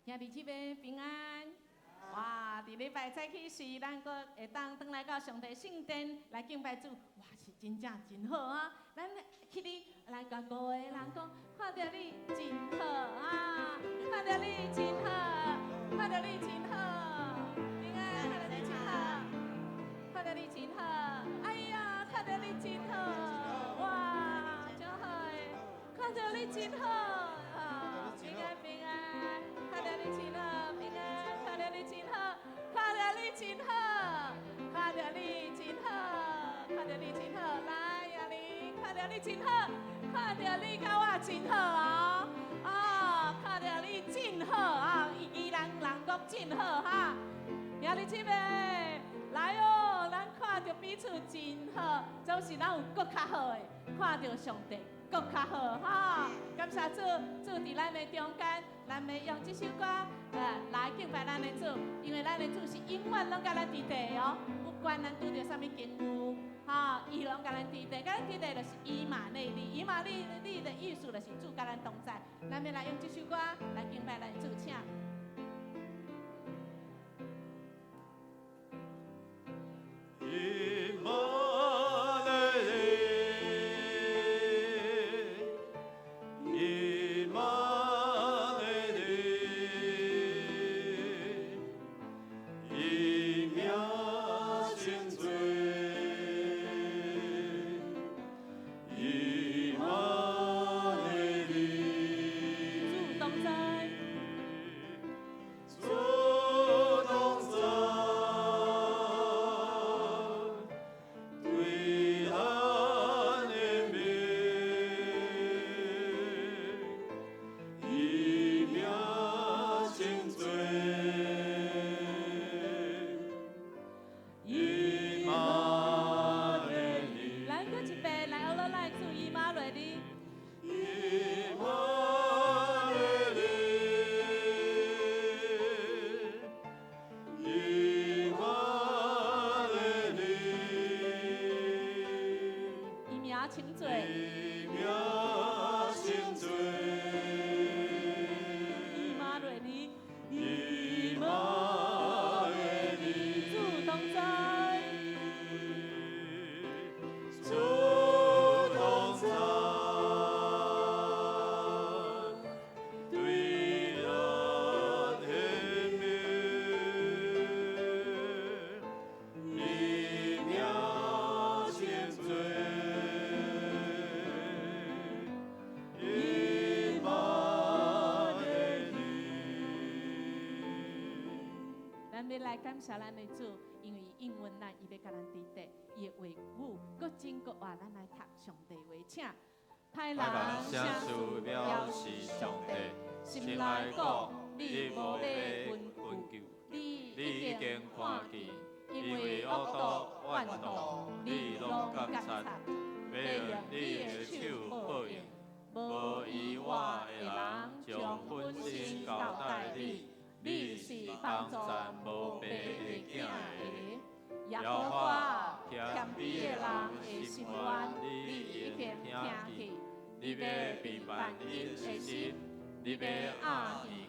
兄弟姊妹平安。哇！佇禮拜早起時，咱閣會當轉來到上帝聖殿來敬拜主，哇，是真正真好啊！咱起佇來共五个人講，看著你真好啊！看著你真好，看著你真好，平安，看著你真好，看著你真好，哎呀，看著你真好，哇，真好的，看著你真好啊！平安平安，看著你真好，平安，看著你真好，看著你真好，看著你真好，看著你真好，來亞玲，看著你真好，看著你佮我真好哦，啊，看著你真好啊，宜蘭人講真好哈，兄弟姊妹，來哦，咱看著彼此真好，總是咱有閣較好的，看著上帝閣較好哈。感謝主，主佇咱的中間，咱欲用這首歌來敬拜咱的主，因為咱的主是永遠攏佮咱佇佇的哦，不管咱拄著啥物境遇，哈，伊攏佮咱佇佇，佮咱佇佇就是以馬內利，以馬內利的意思就是主佮咱同在。咱欲來用這首歌來敬拜咱的主，請。以馬內利，以馬內利，伊名稱做以馬內利，主同在，主同在，對咱的名，伊名稱做以馬內利，來閣一遍，來學落來主以馬內利。以馬內利，以馬內利，伊名稱做伊名稱做以馬內利，以馬內利，主同在，主同在，對咱的名，伊名稱做以馬內利。咱欲來感謝咱的主，因為伊應允咱，伊欲佮咱佇佇，伊的話語閣真閣活，咱來讀上帝話，請。歹人寫書藐視上帝，心內講你無欲恩救，你你已已經經看看見見，因因為為惡惡毒毒怨怨毒毒，你你攏攏監監察察，欲欲用用你你的的手手報報應應。無無依依我我的人的人將將分分身身交交代代你你，你你是是幫幫助贊無無爸爸的的囝囝的。的。耶耶和和華華謙謙卑卑的人的人的的心願心願，你你已已經經聽聽見見，你欲備辦𪜶的心，你欲掩耳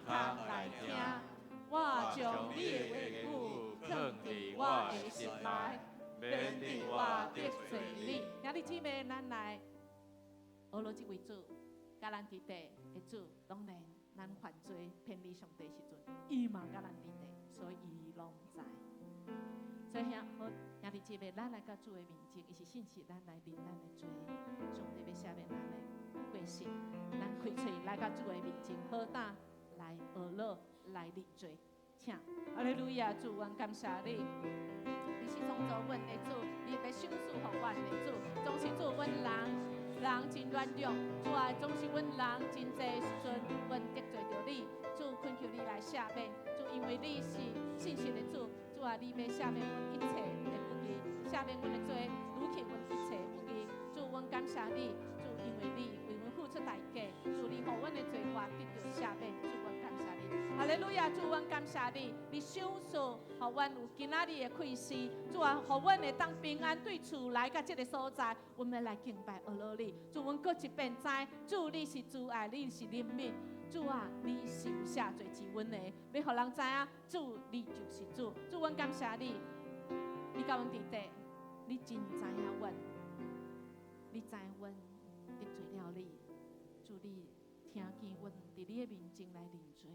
孔來聽。我將你的話語囥佇我的心內，免得我得罪你。兄弟姊妹，咱來學落這位主，佮咱佇佇的主，當然咱犯罪偏離上帝時陣，伊嘛佮咱佇佇，所以伊攏知。所以兄好兄弟姊妹，咱來到主的面前，伊是信實，咱來認咱的罪，上帝欲赦免咱的過失，咱開喙來到主的面前，好膽來學落來認罪，請。哈利路亞，主，阮感謝你。你是創造阮的主，你欲賞賜予阮的主，總是主阮人人真軟弱，主啊，總是阮人真濟時陣，阮得罪著你，主懇求你來赦免，主因為你是信實的主，主啊，你欲赦免阮一切的不義，赦免阮的罪，除去阮一切不義，主，阮感謝你，主因為你為阮付出代價，主你予阮的罪過得著赦免，主阮感謝你。哈利路亞，主，阮感謝你，你賞賜予阮有今仔日的開始，主啊，予阮會當平安對厝來到這个所在，阮欲來敬拜阿羅你。主，阮閣一遍知，主你是慈愛，你是憐憫，主啊，你是有赦罪之恩的，欲予人知影，主你就是主。主，阮感謝你，你佮阮佇底，你真知影阮，你知阮得罪了你，主你聽見阮佇你的面前來認罪，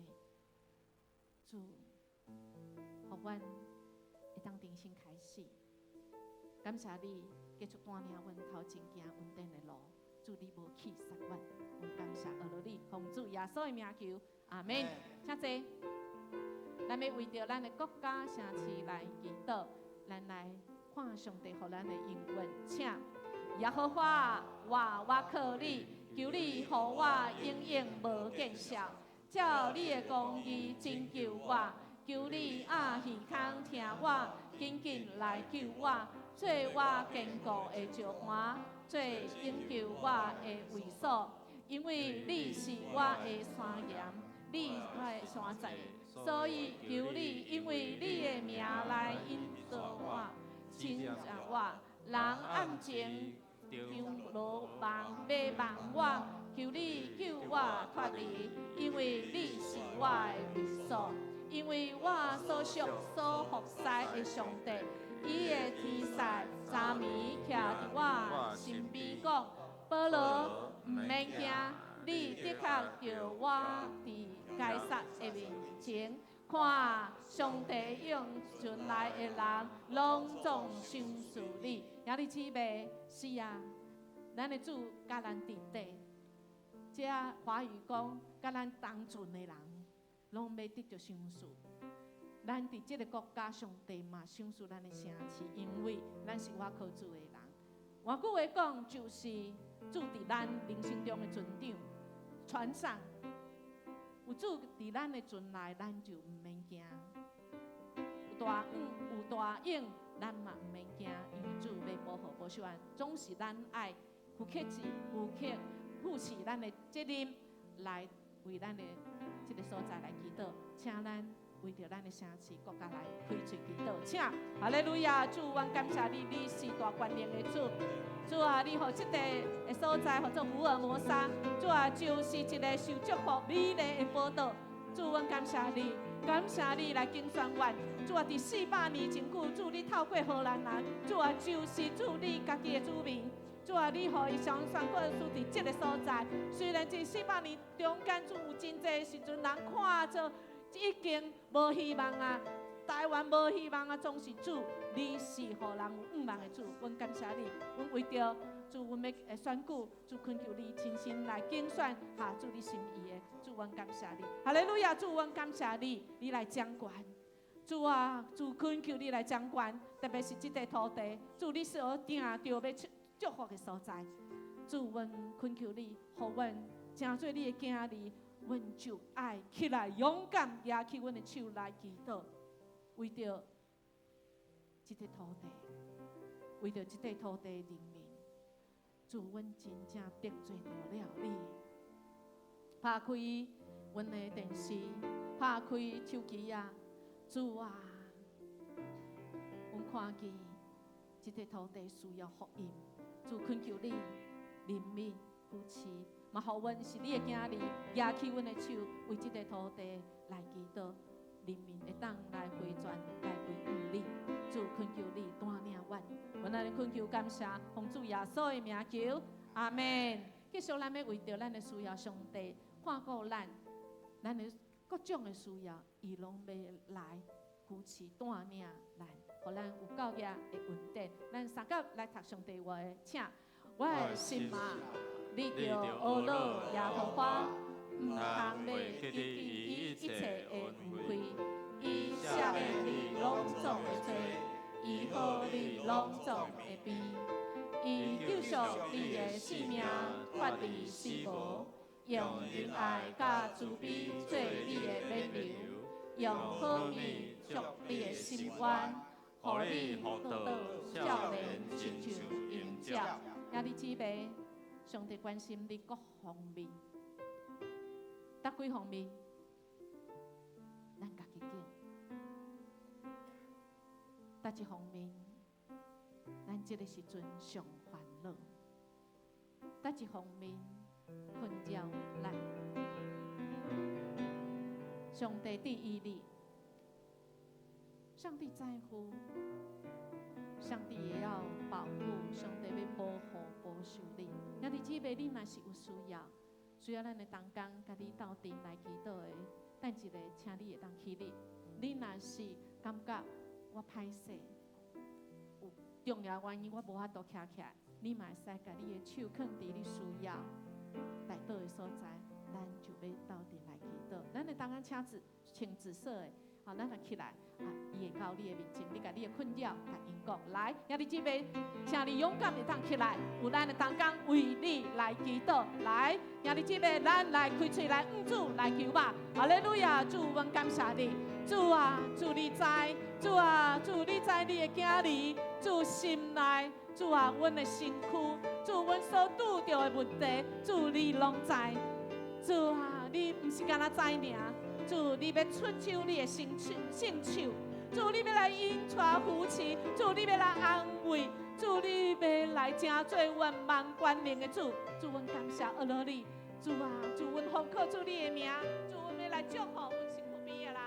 主，予阮會當重新開始。感謝你繼續帶領阮頭前行穩定的路，主你無棄殺阮，阮感謝阿羅你，奉主耶穌的名求，阿門。請坐。咱欲為著咱的國家城市來祈禱，咱來看上帝予咱的應允，請耶和華，我倚靠你，求你予我永永無見笑，照你的公義拯救我，求你掩耳孔聽我，緊緊來救我，做我堅固的石磐，做拯救我的衛所，因為你是我的山岩，你是我的山寨，所以求你因為你的名來引導我，拯救我。人暗中張羅網欲網我，求你救我脫離，因為你是我的衛所，因為我所屬所服侍的上帝，伊的天使昨暝徛佇我身邊講：保羅，毋免驚，你的確著我佇該撒的面前，看上帝用船來的人，攏總賞賜你。兄弟姊妹，是啊，咱的主佮咱佇底，這話語講，佮咱同船的人，攏欲得著賞賜。咱佇這個國家，上帝嘛賞賜咱的城市，因為咱是倚靠主的人。換句話講，就是主佇咱人生中的船長、船上，有主佇咱的船內，咱就毋免驚。有大雨有大湧，咱嘛毋免驚，因為主欲保護保守咱，總是咱愛負起責、負起負起咱的責任，來為咱的這個所在來祈禱，請咱為著咱的城市國家來開喙祈禱，請哈利路亞，主，阮感謝你，你是大權能的主，主啊，你予這個的所在號做福爾摩沙，主啊，就是一個受祝福美麗的寶島，主，阮感謝你，感謝你來揀選阮，主啊，佇400年前久，主你透過荷蘭人，主啊，就是主你家己的子民。主啊，你予伊相宣告書佇這個所在，雖然這四百年中間主有真濟時陣人看做已經無希望啊，台灣無希望啊，總是主，你是予人有向望的主，阮感謝你，阮為著主，阮欲選舉，主懇求你親身來揀選哈，主你心意的，主阮感謝你，哈利路亞，主阮感謝你，你來掌權。主啊，主懇求你來掌權，特別是這塊土地，主你所定著欲祝福的所在，主，阮懇求你，予阮成做你的囝兒，阮就愛起來勇敢，舉起阮的手來祈禱，為著這塊土地，為著這塊土地人民，主，阮真正得罪著了你。拍開阮的電視，拍開手機啊，主啊，阮看見這塊土地需要福音。主懇求你憐憫扶持，嘛予阮是你的囝兒，舉起阮的手，為這塊土地來祈禱，人民會當來回轉來歸向你。主懇求你帶領阮，阮按呢懇求感謝，奉主耶穌的名求，阿門。繼續咱欲為著咱的需要，上帝看顧咱，咱的各種的需要，伊攏欲來扶持帶領咱，予咱有夠額的恩典。咱相佮來讀上帝話，請我的心啊，你著呵咾耶和華，毋通袂記得伊一切的恩惠，伊赦免你攏總的罪，醫好你攏總的病，伊救贖你的性命，脫離死亡，用仁愛佮慈悲做你的挽留，用好物足你的心願，予你活到少年，親像鷹鳥。兄弟姊妹，上帝關心你各方面，佗幾方面，咱家己揀。佗一方面，咱這個時陣上煩惱；佗一方面困擾咱。上帝注意你，上帝在乎，上帝也要保護，上帝欲保護、保守你。兄弟姊妹，你若是有需要，需要咱的同工共你鬥陣來祈禱的，等一下，請你會當起立。你若是感覺我歹勢，有重要原因我無法度徛起來，你嘛會使共你的手囥佇你需要代禱的所在，咱就欲鬥陣來祈禱。咱的同工請紫穿紫色的，好，咱來起來，啊，伊會到你的面前，你共你的困擾，共𪜶講，來，兄弟姊妹，請你勇敢會當起來，有咱的同工為你來祈禱，來，兄弟姊妹，咱來開喙來向主來求吧，哈利路亞，主，阮感謝你，主啊，主你知，主啊，主你知你的囝兒，主心內，主啊，阮的身軀，主阮所拄著的問題，主你攏知，主啊，你毋是干焦知爾。主，你欲出手你的聖手，聖手，主，你欲來引帶扶持，主，你欲來安慰，主，你欲來成做阮萬全能的主，主，阮感謝阿羅你，主啊，主，阮奉靠主你的名，主，阮欲來祝福阮身軀邊的人，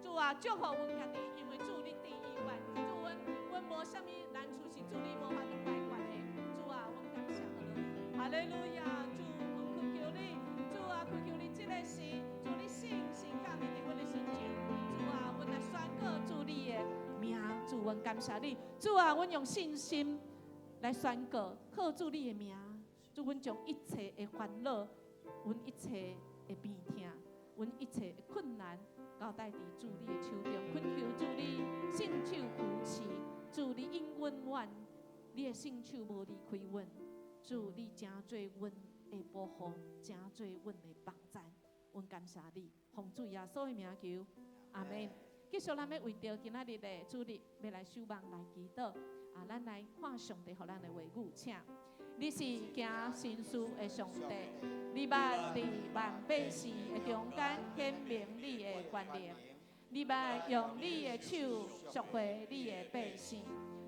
主啊，祝福阮家己，因為主你注意阮，主，阮阮無啥物難處是主你無法度解決的，主啊，阮感謝阿羅你，哈利路亞，主，阮懇求你，主啊，懇求你這个時，主你聖神降臨佇阮的身上，主啊，阮來宣告主你的名，主，阮感謝你，主啊，阮用信心來宣告，靠主你的名，主，阮將一切的煩惱，阮一切的病痛，阮一切的困難，交代佇主你的手中，懇求主你聖手扶持，主你應允阮，你的聖手無離開阮，主你成做阮的保護，成做阮的幫贊，阮感謝你，奉主耶穌的名求，阿門。繼續，咱欲為著今仔日的主日，欲來守望來祈禱。啊，咱來看上帝予咱的話語，請。你是行神事的上帝，你捌佇萬百姓的中間顯明你的權能，你捌用你的手贖回你的百姓，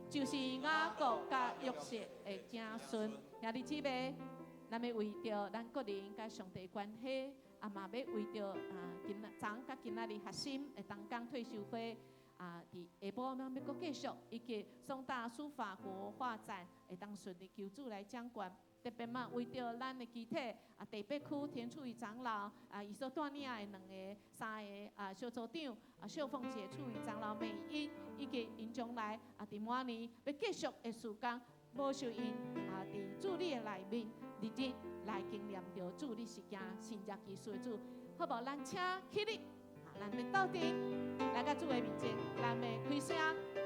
就是雅各佮約瑟的子孫。兄弟姊妹，咱欲為著咱個人佮上帝關係，啊嘛欲為著啊今昨佮今仔日核心的同工退修會啊，佇下晡咱欲閣繼續，以及松大書法國畫展會當順利求主來掌權。特別嘛，為著咱的肢體啊，第八區田處儀長老啊，伊所帶領的兩个、三个啊小組長啊，秀鳳姐處儀長老美英，以及𪜶將來啊，佇明年欲繼續的事工，保守𪜶啊，佇主日的內面，日日來經驗著主你是行神蹟奇事的主，好無？咱請起立，啊，咱欲鬥陣來到主的面前，咱欲開聲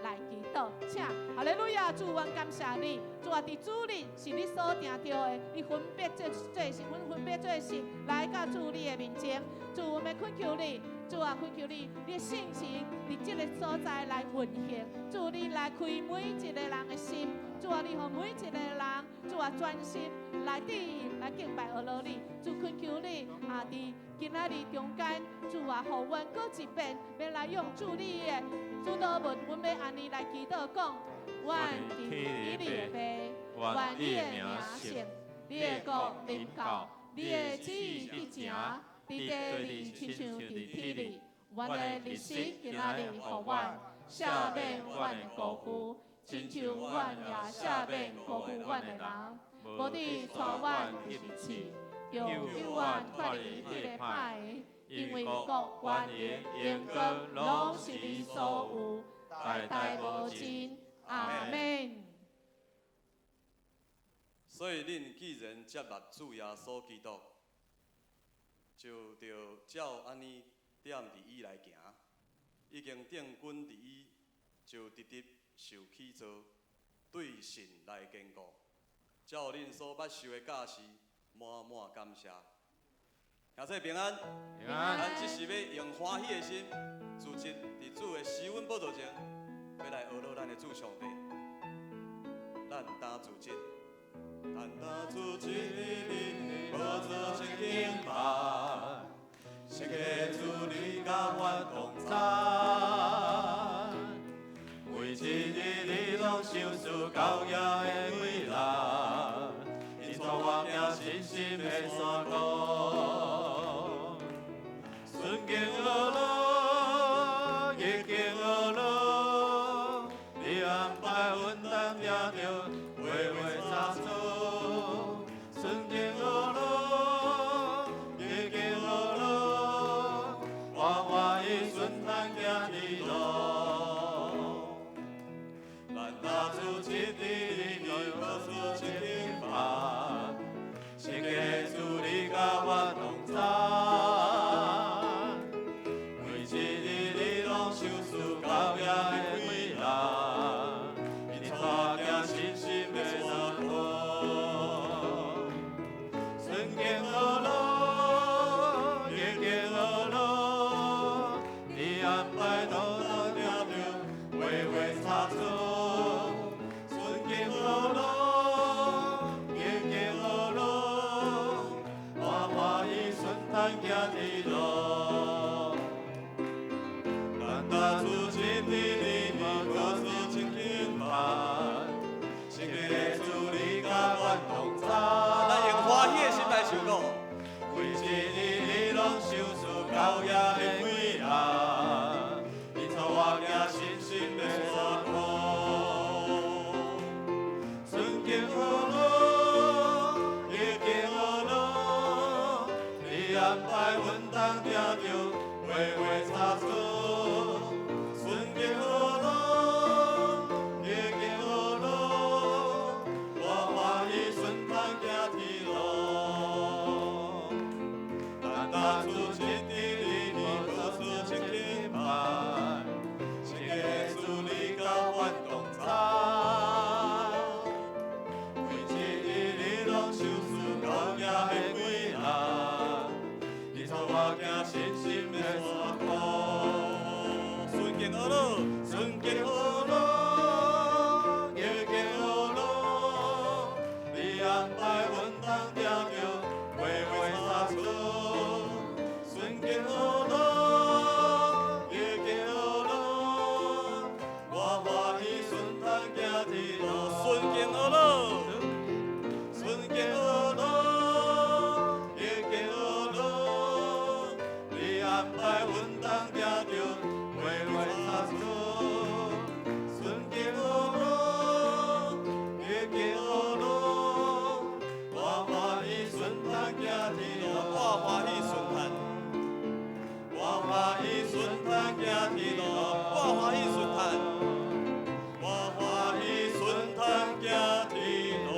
來祈禱，請哈利路亞，主，阮感謝你，主啊，佇主日是你所定著的，你分別做做聖，阮分別做聖，來到主你的面前，主，阮欲懇求你，主啊，懇求你，你的聖神佇這个所在來運行，主你來開每一个人的心，主啊，你予每一个人，主啊，專心來注意來敬拜阿羅你，主懇求你啊，佇今仔日中間，主啊，予阮閣一遍，欲來用主你的主禱文，阮欲按呢來祈禱講，阮佇天裡的父，願你的名聖，你的國臨到，你的旨意得成，佇地裡親像佇天裡。阮的日食今仔日予阮，赦免阮的過負，親像阮也赦免辜負阮的人，無得帶阮入試，著救阮脫離彼个歹的，因為國、權能、榮光，攏是你所有，代代無盡。阿門。所以，恁既然接納主耶穌基督，就著照按呢踮佇伊內行，已經定根佇伊，就直直受起造，對信來堅固。照恁所捌受的教示，滿滿感謝。兄弟平安，平安。咱這時欲用歡喜的心，組織佇主的施恩寶座前，欲來阿羅咱的主上帝。咱擔組織，咱擔組織的寶座前敬拜，是個主你佮阮同在，每一日你攏賞賜羔羊的偉力，伊帶我行信心的山路，順境惡路。聖潔主你佮我同在，每一日你攏賞賜高雅的偉人，伊帶行信心的山坡，順境呵路，逆境呵路，你安排當當定著，畫畫插錯，順境呵路，逆境呵路，我歡喜順坦行天路。咱大主真理，你嘛閣做真敬拜，聖潔主你佮阮同在。咱用歡喜的心來唱講。每一日你攏賞賜高雅的偉人，你帶我行信心的山坡，順境呵路，逆境呵路，你安排阮當定著，畫畫插錯，順境呵路，逆境呵路，我歡喜順坦行天路。咱大主真理，你閣做真敬拜，聖潔主你佮阮同在。每一日你攏賞賜高雅的偉人，你帶我行信心的山坡。順境呵路，順境呵路，逆境呵路，你安排阮當定著，畫畫插錯。順境呵路，逆境呵路，我歡喜順坦行天路。順境呵路，順境呵路，逆境呵路，你安排阮當定著，畫畫插錯。順境呵路，逆境呵路，我歡喜順坦行天路。我歡喜順坦，我歡喜順坦行天路。我歡喜順坦，我歡喜順坦行天路。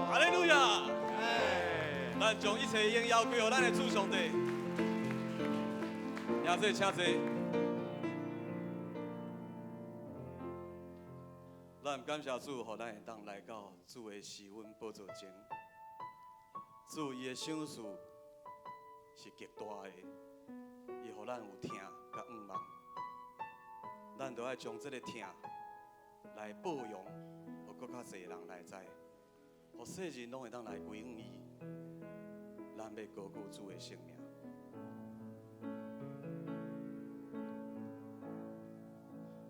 哈利路亞！咱將一切榮耀歸予咱的主上帝。請坐，請坐。咱感謝主，予咱會當來到主的施恩寶座前。主伊的賞賜是極大的，伊予咱有疼佮向望。咱著愛將這个疼來報揚，予閣較濟人來知，予世人攏會當來歸向伊。咱欲高舉主的聖名。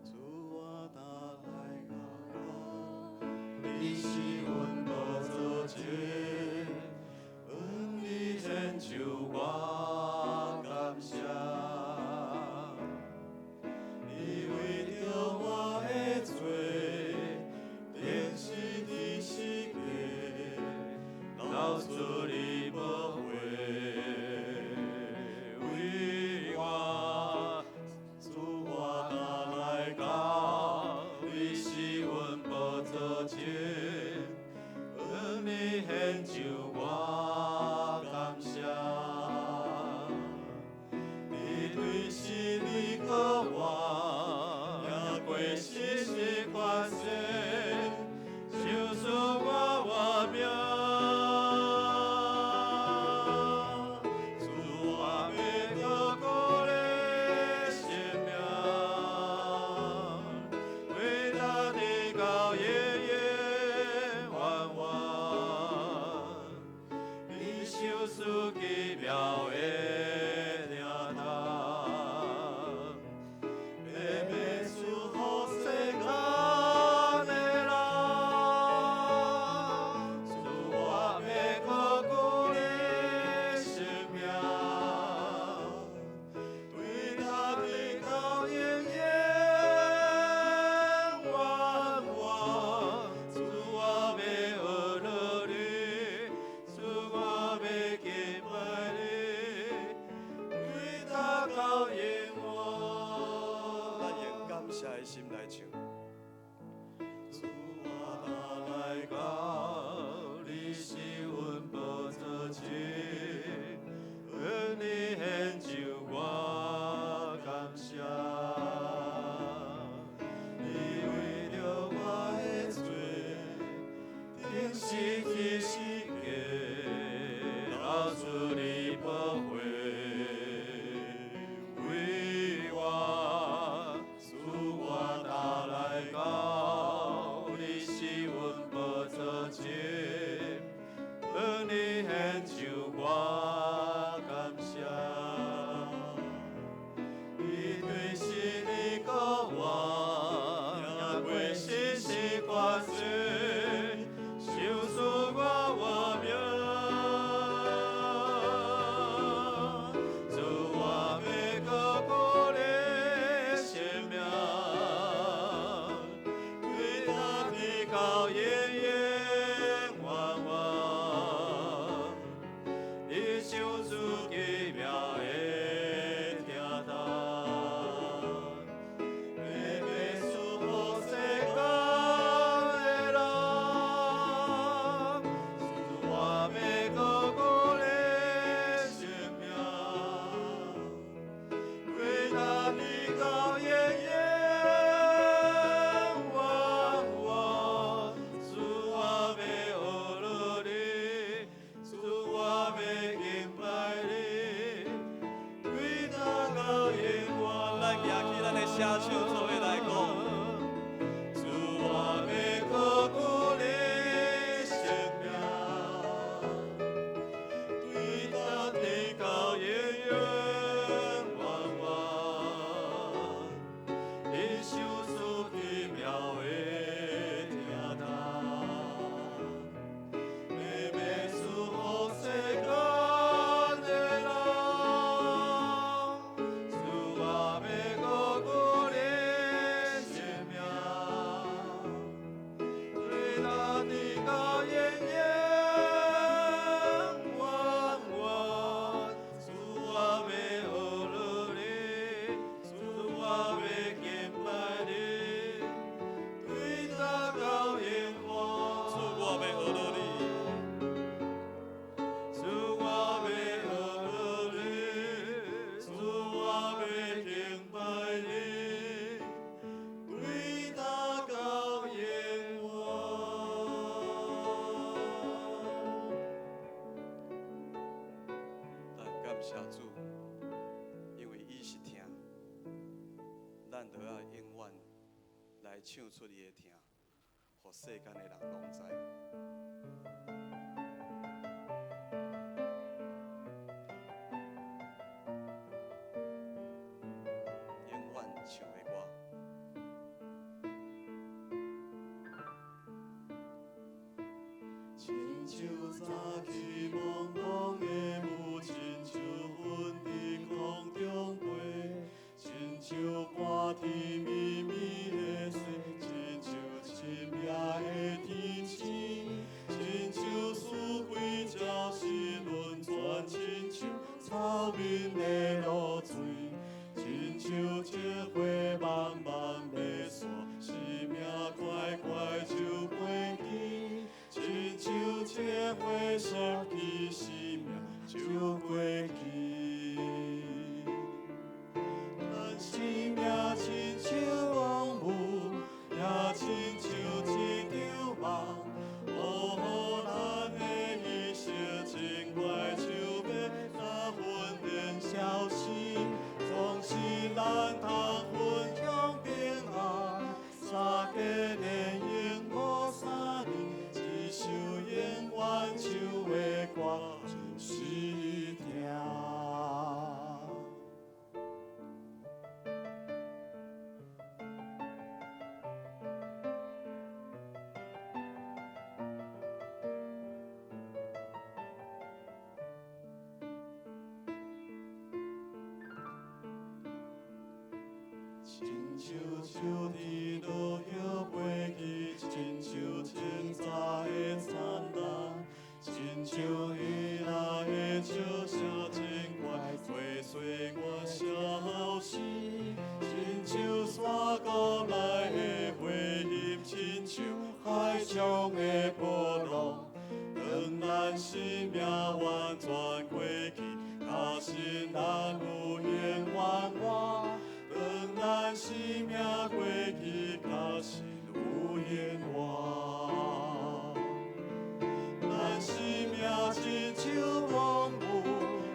主我若來到，你是阮寶座前，恩你拯救我感謝。你為著我的罪，釘死佇十架，流出你寶血為我。主我若來到，你是阮寶座前，恩你獻上我感謝。你對死裡復活，贏過死死權勢，賞賜我活命。主我欲高舉你聖名，對他直到永永遠遠。你賞賜奇妙的疼痛，白白賜予世間的人。主我欲高舉你聖名，對他直到永永遠遠。主我欲學落你，主我欲敬拜你。你獻唱我感謝。伊對死裡復活，贏過死時權勢，賞賜我活命。主，我欲高舉你聖名，對今直到永永遠遠。你賞賜奇妙的疼痛，白白賜予世間的人。主，我欲高舉你聖名，對今直到永永遠遠。主，我欲學落你，主，我欲敬拜你，對今到永遠。咱舉起咱的雙手，做伙來講。主，我欲高舉你聖名，對今直到永永遠遠。你賞賜奇妙的疼痛，白白賜予世間的人。主，我欲高舉你聖名，對今直到永永遠遠。主，我欲學落你，主，我欲敬拜你，對今到永遠。主，我欲學落你，主，我欲學落你，主，我欲敬拜你，對今到永遠。咱感謝主，因為伊是疼，咱著愛永遠來唱出伊的疼，予世間的人攏知。永遠唱的歌。親像早起蒙蒙的霧，親像雲佇空中飛，親像寒天暝暝的雪，親像深夜的天星，親像四季潮濕溫泉，親像草面的露水，親像情花慢慢欲散，生命快快就過去。親像情花失去生命就過去。咱生命親像濃霧，也親像一場夢。哦，咱的一生真快就欲那雲煙消失，總是咱通分享平安。三更連永無三年，這首永遠唱的歌就是疼。親像秋天落葉飛去，親像清早的燦爛，親像彼來的笑聲真快，歲歲月消失，親像山谷內的回音，親像海上的波浪。當咱生命完全過去，確實咱有永遠活。當咱生命過去，確實有永活。咱生命親像濃霧，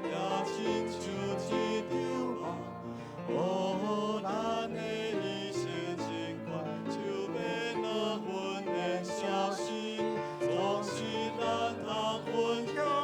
也親像一場夢。哦，咱的一生真快就欲那雲煙消失，總是咱通分享。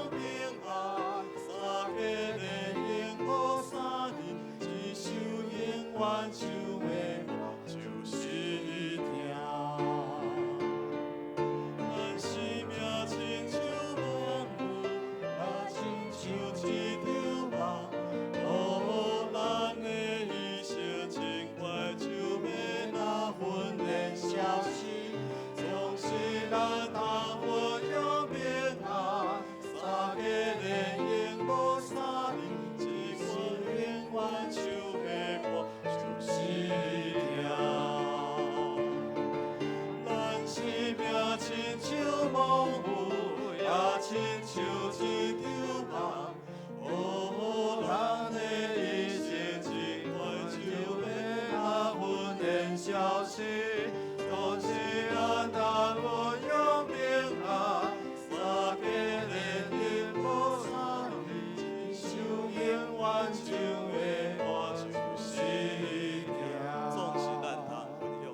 是，總是咱通分享平安，三家連音無三字，這首永遠唱的歌就是疼。總是咱通分享。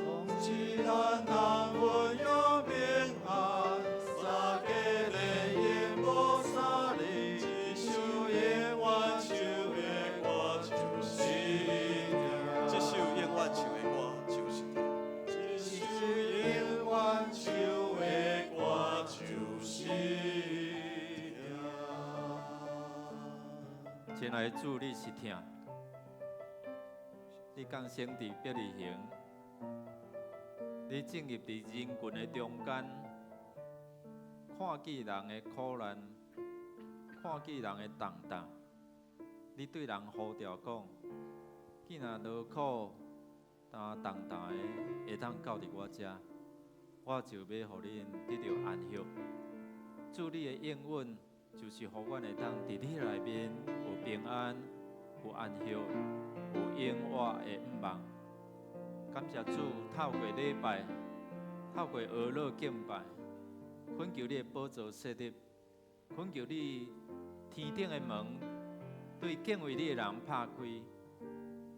總是咱通分享平安，三家連音無三字，這首永遠唱的歌就是疼。這首永遠唱的歌就是疼。這首永遠唱的歌就是疼。親愛的主，你是疼，你降生佇伯利恆，你進入佇人群的中間，看見人的苦難，看見人的重擔，你對人呼召講：既若勞苦擔重擔的，會當到佇我遮，我就欲予恁得著安息。主，你的應允就是予阮會當佇你內面有平安、有安息、有永活的向望。感謝主，透過禮拜，透過哀樂敬拜，懇求你的寶座設立，懇求你天頂的門對敬畏你的人拍開，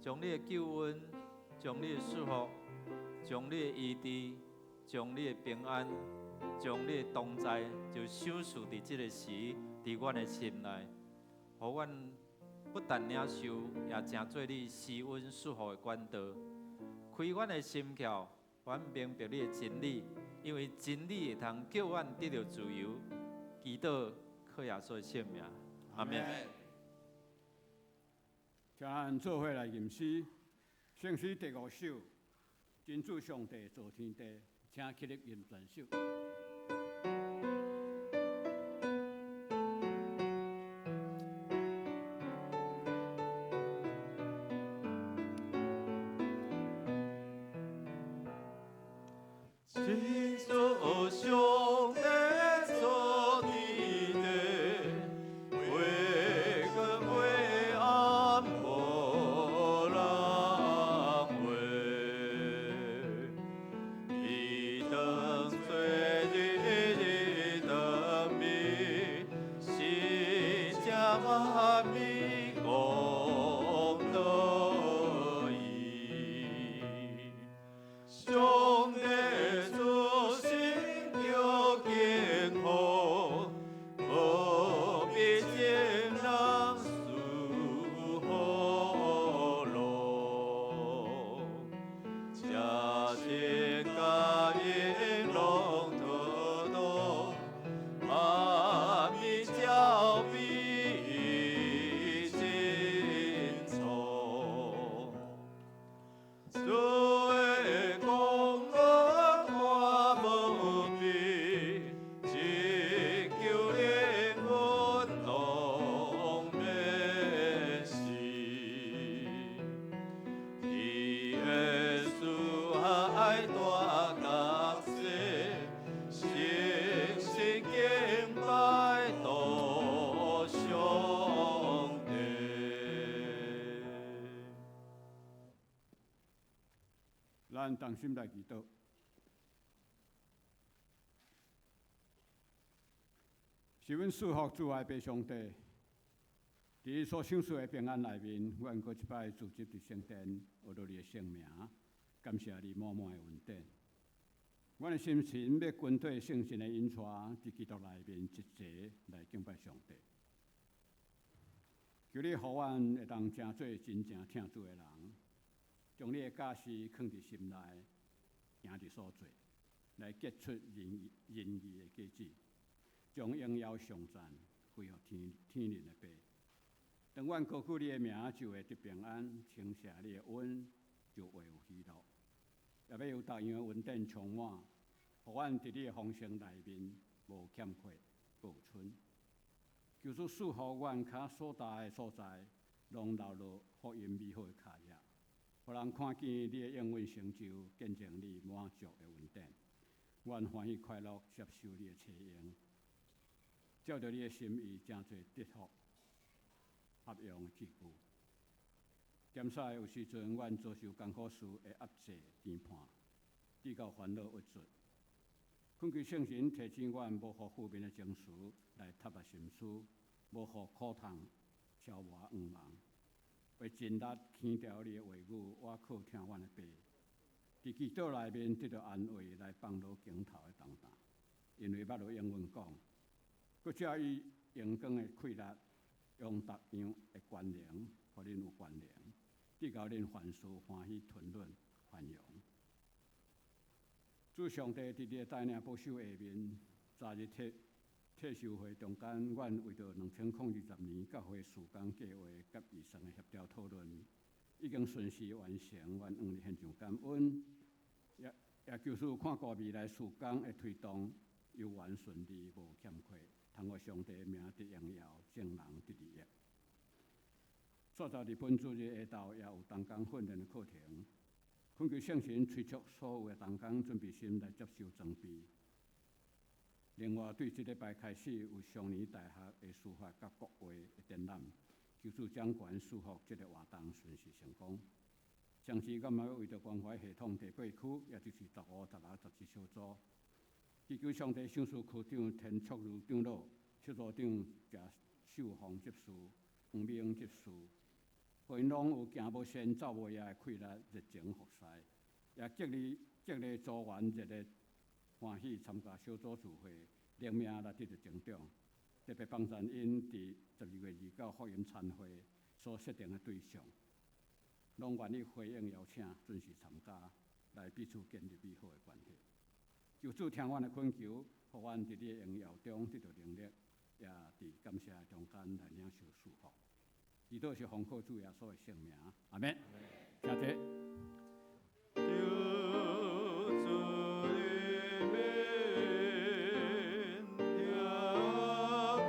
將你的救恩、將你的祝福、將你的醫治、將你的平安、將你的同在，就賞賜佇這个時，佇阮的心內，予阮不但領受，也成做你施恩祝福的管道。開阮的心竅，阮明白你的真理，因為真理會通叫阮得著自由。祈禱靠耶穌的聖名，阿們。請咱做伙來吟詩，聖詩第五首，真主上帝造天地，請起立吟全首。真主上帝造天地，月光黑暗無人話。伊當做日日當暝，是正完美公道義。上帝慈心著敬好，無比眾人賜福樂。這天甲應攏妥當，阿彌照比真聰。主的公義看無比，拯救靈魂攏免死。伊的慈愛大甲細，誠實敬拜多上帝。咱同心來祈禱。是阮賜福主愛父上帝，佇你所賞賜的平安內面，阮閣一擺聚集佇聖殿，學著你的聖名，感謝你滿滿的恩典。阮的心情欲跟綴聖神的引帶，佇基督內面一齊來敬拜上帝。求你予阮會當成做真正疼主的人，將你的教示囥佇心內，行佇所做，來結出仁仁義的果子，將榮耀頌讚歸予天天靈的父。當阮高舉你的名，就會得平安；稱謝你的恩，就會有喜樂。也欲有逐樣的恩典充滿，予阮佇你的豐盛內面無欠缺，閣有賰。求主賜予阮跤所踏的所在，攏留落福音美好的跤印，予人看見你的應允成就，見證你滿足的恩典。阮歡喜快樂接受你的差遣，照著你的心意，成做得福合用的器具。检查有时阵，阮遭受艰苦事的压制、颠叛，至到烦恼郁卒。恳求圣神提醒阮，无予负面的情绪来插入心思，无予苦痛消磨愿望。会尽力轻调你的话语，倚靠疼阮的爸。伫祈祷内面得到安慰，来放落肩头的重担。因为捌落英文讲，阁借伊荣光的气力，用逐样的权能，予恁有权能，直到恁凡事欢喜吞忍繁荣。主上帝伫你的带领保守下面，昨日特特修会中间，阮为著2020年教会事工计划佮预算的协调讨论，已经顺势完成，阮向你献上感恩。也也求主看顾未来事工的推动，犹原顺利无欠缺，通予上帝名得荣耀，众人得利益。煞在伫本主日下昼，也有同工训练的课程。恳求圣神催促所有的同工准备心来接受装备。另外，对这礼拜开始有双年大学的书法佮国画的展览，求主掌权赐福这个活动顺势成功。同时，阮嘛欲为著关怀系统第八区，也就是15、16、17小组，祈求上帝赏赐区长田卓如长老、小组长谢秀芳执事、黄美英执事，予𪜶拢有行无先、走无野的气力、热情服侍，也激励激励组员热烈欢喜参加小组聚会，灵命来得著成长。特别帮赞𪜶伫12月29福音餐会所设定的对象，拢愿意回应邀请，准时参加，来彼此建立美好的关系。求主听阮的恳求，予阮伫你的荣耀中得著能力，也伫感谢中间来领受祝福。祈祷是奉靠主耶稣的圣名，阿们。请坐。求主的名，听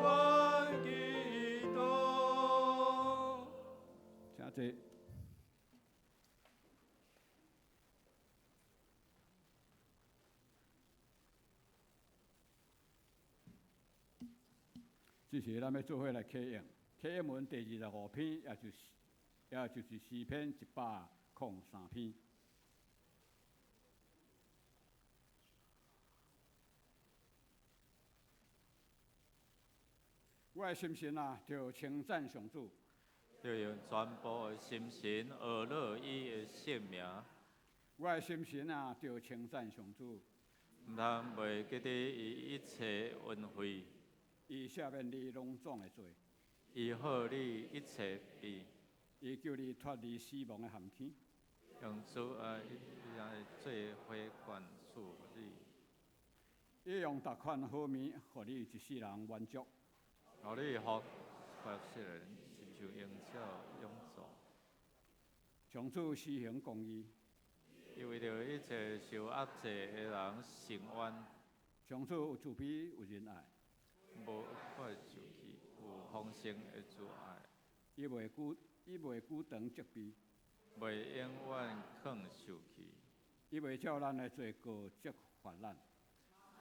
阮祈祷。请坐。这时咱欲做伙来启用，启用文第25篇，也就是诗篇103篇。我的心神啊，著称赞上主。著用全部的心神学乐伊的圣名。我的心神啊，著称赞上主。毋通袂记得伊一切恩惠。伊赦免你拢总的罪。伊好你一切病。伊救你脱离死亡的陷坑。用慈爱来做花冠赐予你。伊用逐款好物，予你一世人满足。予你福发世人，亲像鹰鸟永住。上主施行公义。伊为著一切受压制的人伸冤。上主有慈悲，有仁爱。无快受气，有丰盛的慈爱。伊袂久长责备。袂永远囥受气。伊袂照咱的罪过责罚咱。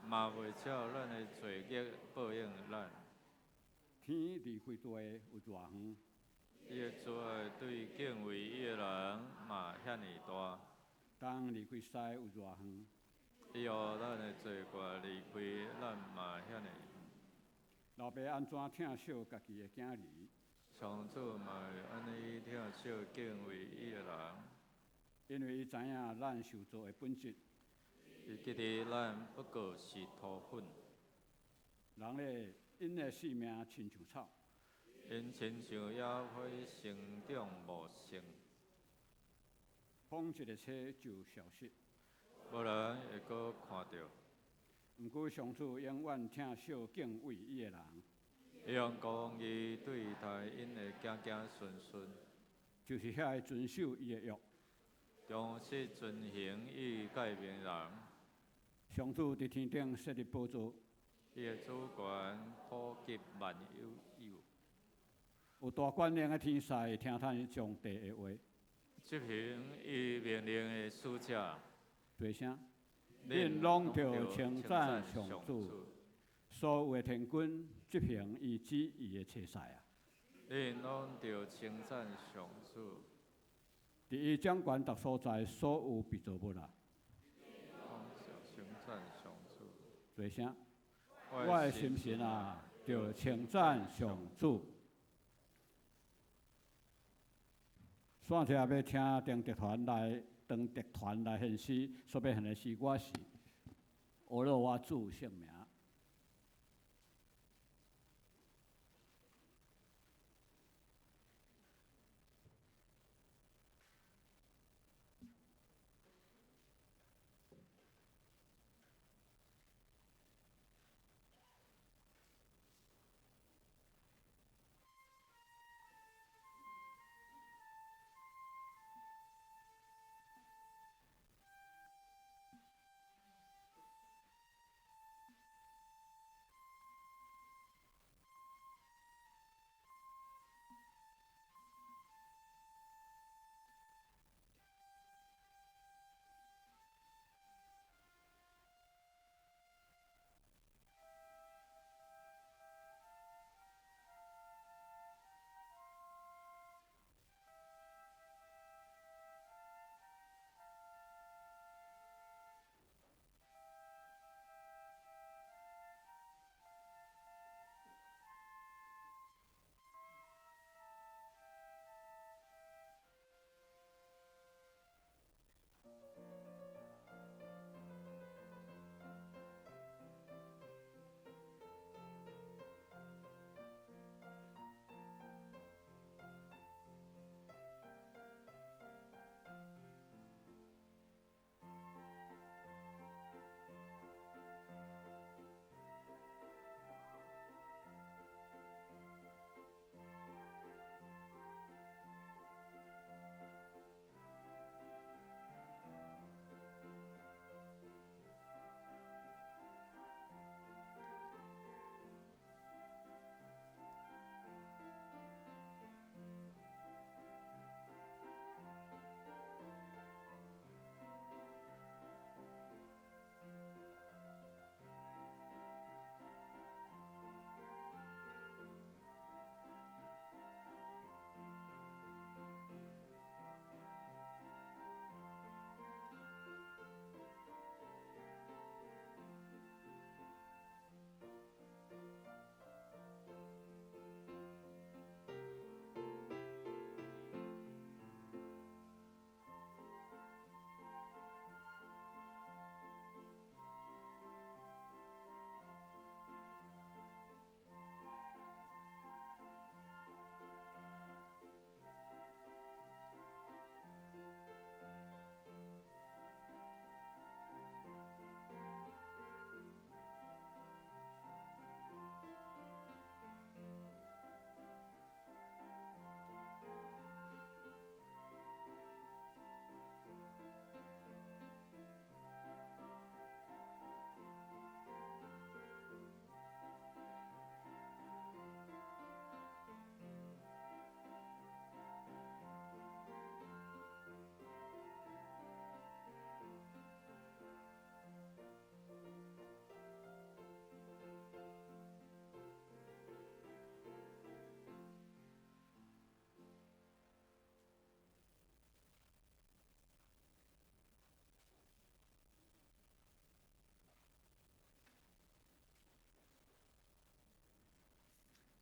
嘛袂照咱的罪孽报应咱。天离开地有偌远？伊的慈爱对敬畏伊的人嘛遐尔大。东离开西有偌远？伊予咱的罪过离开咱嘛遐尔远。老爸按怎疼惜家己的囝儿？上主嘛会按呢疼惜敬畏伊的人。因为伊知影咱受造的本质。伊记得咱不过是土粉。人咧，𪜶的性命亲像草。𪜶亲像野花生长茂盛。风一个吹就消失。无人会阁看著。毋过上主永远疼惜敬畏伊的人。伊用公义对待𪜶的子子孙孙。就是遐个遵守伊的约。忠实遵行伊诫命人。上主伫天顶设立宝座。伊的主权普及万有有。有大权能的天使听趁上帝的话。执行伊命令的使者。大声。恁拢著称赞上主，所有的天军执行伊旨意的差使啊！恁拢著称赞上主，伫伊掌權逐所在所有被造物啊。稱讚上主。大聲，我的心神啊，著稱讚上主。煞起來欲請張德團來，張德團來獻詩，所欲獻的詩歌是《呵咾我主聖名》。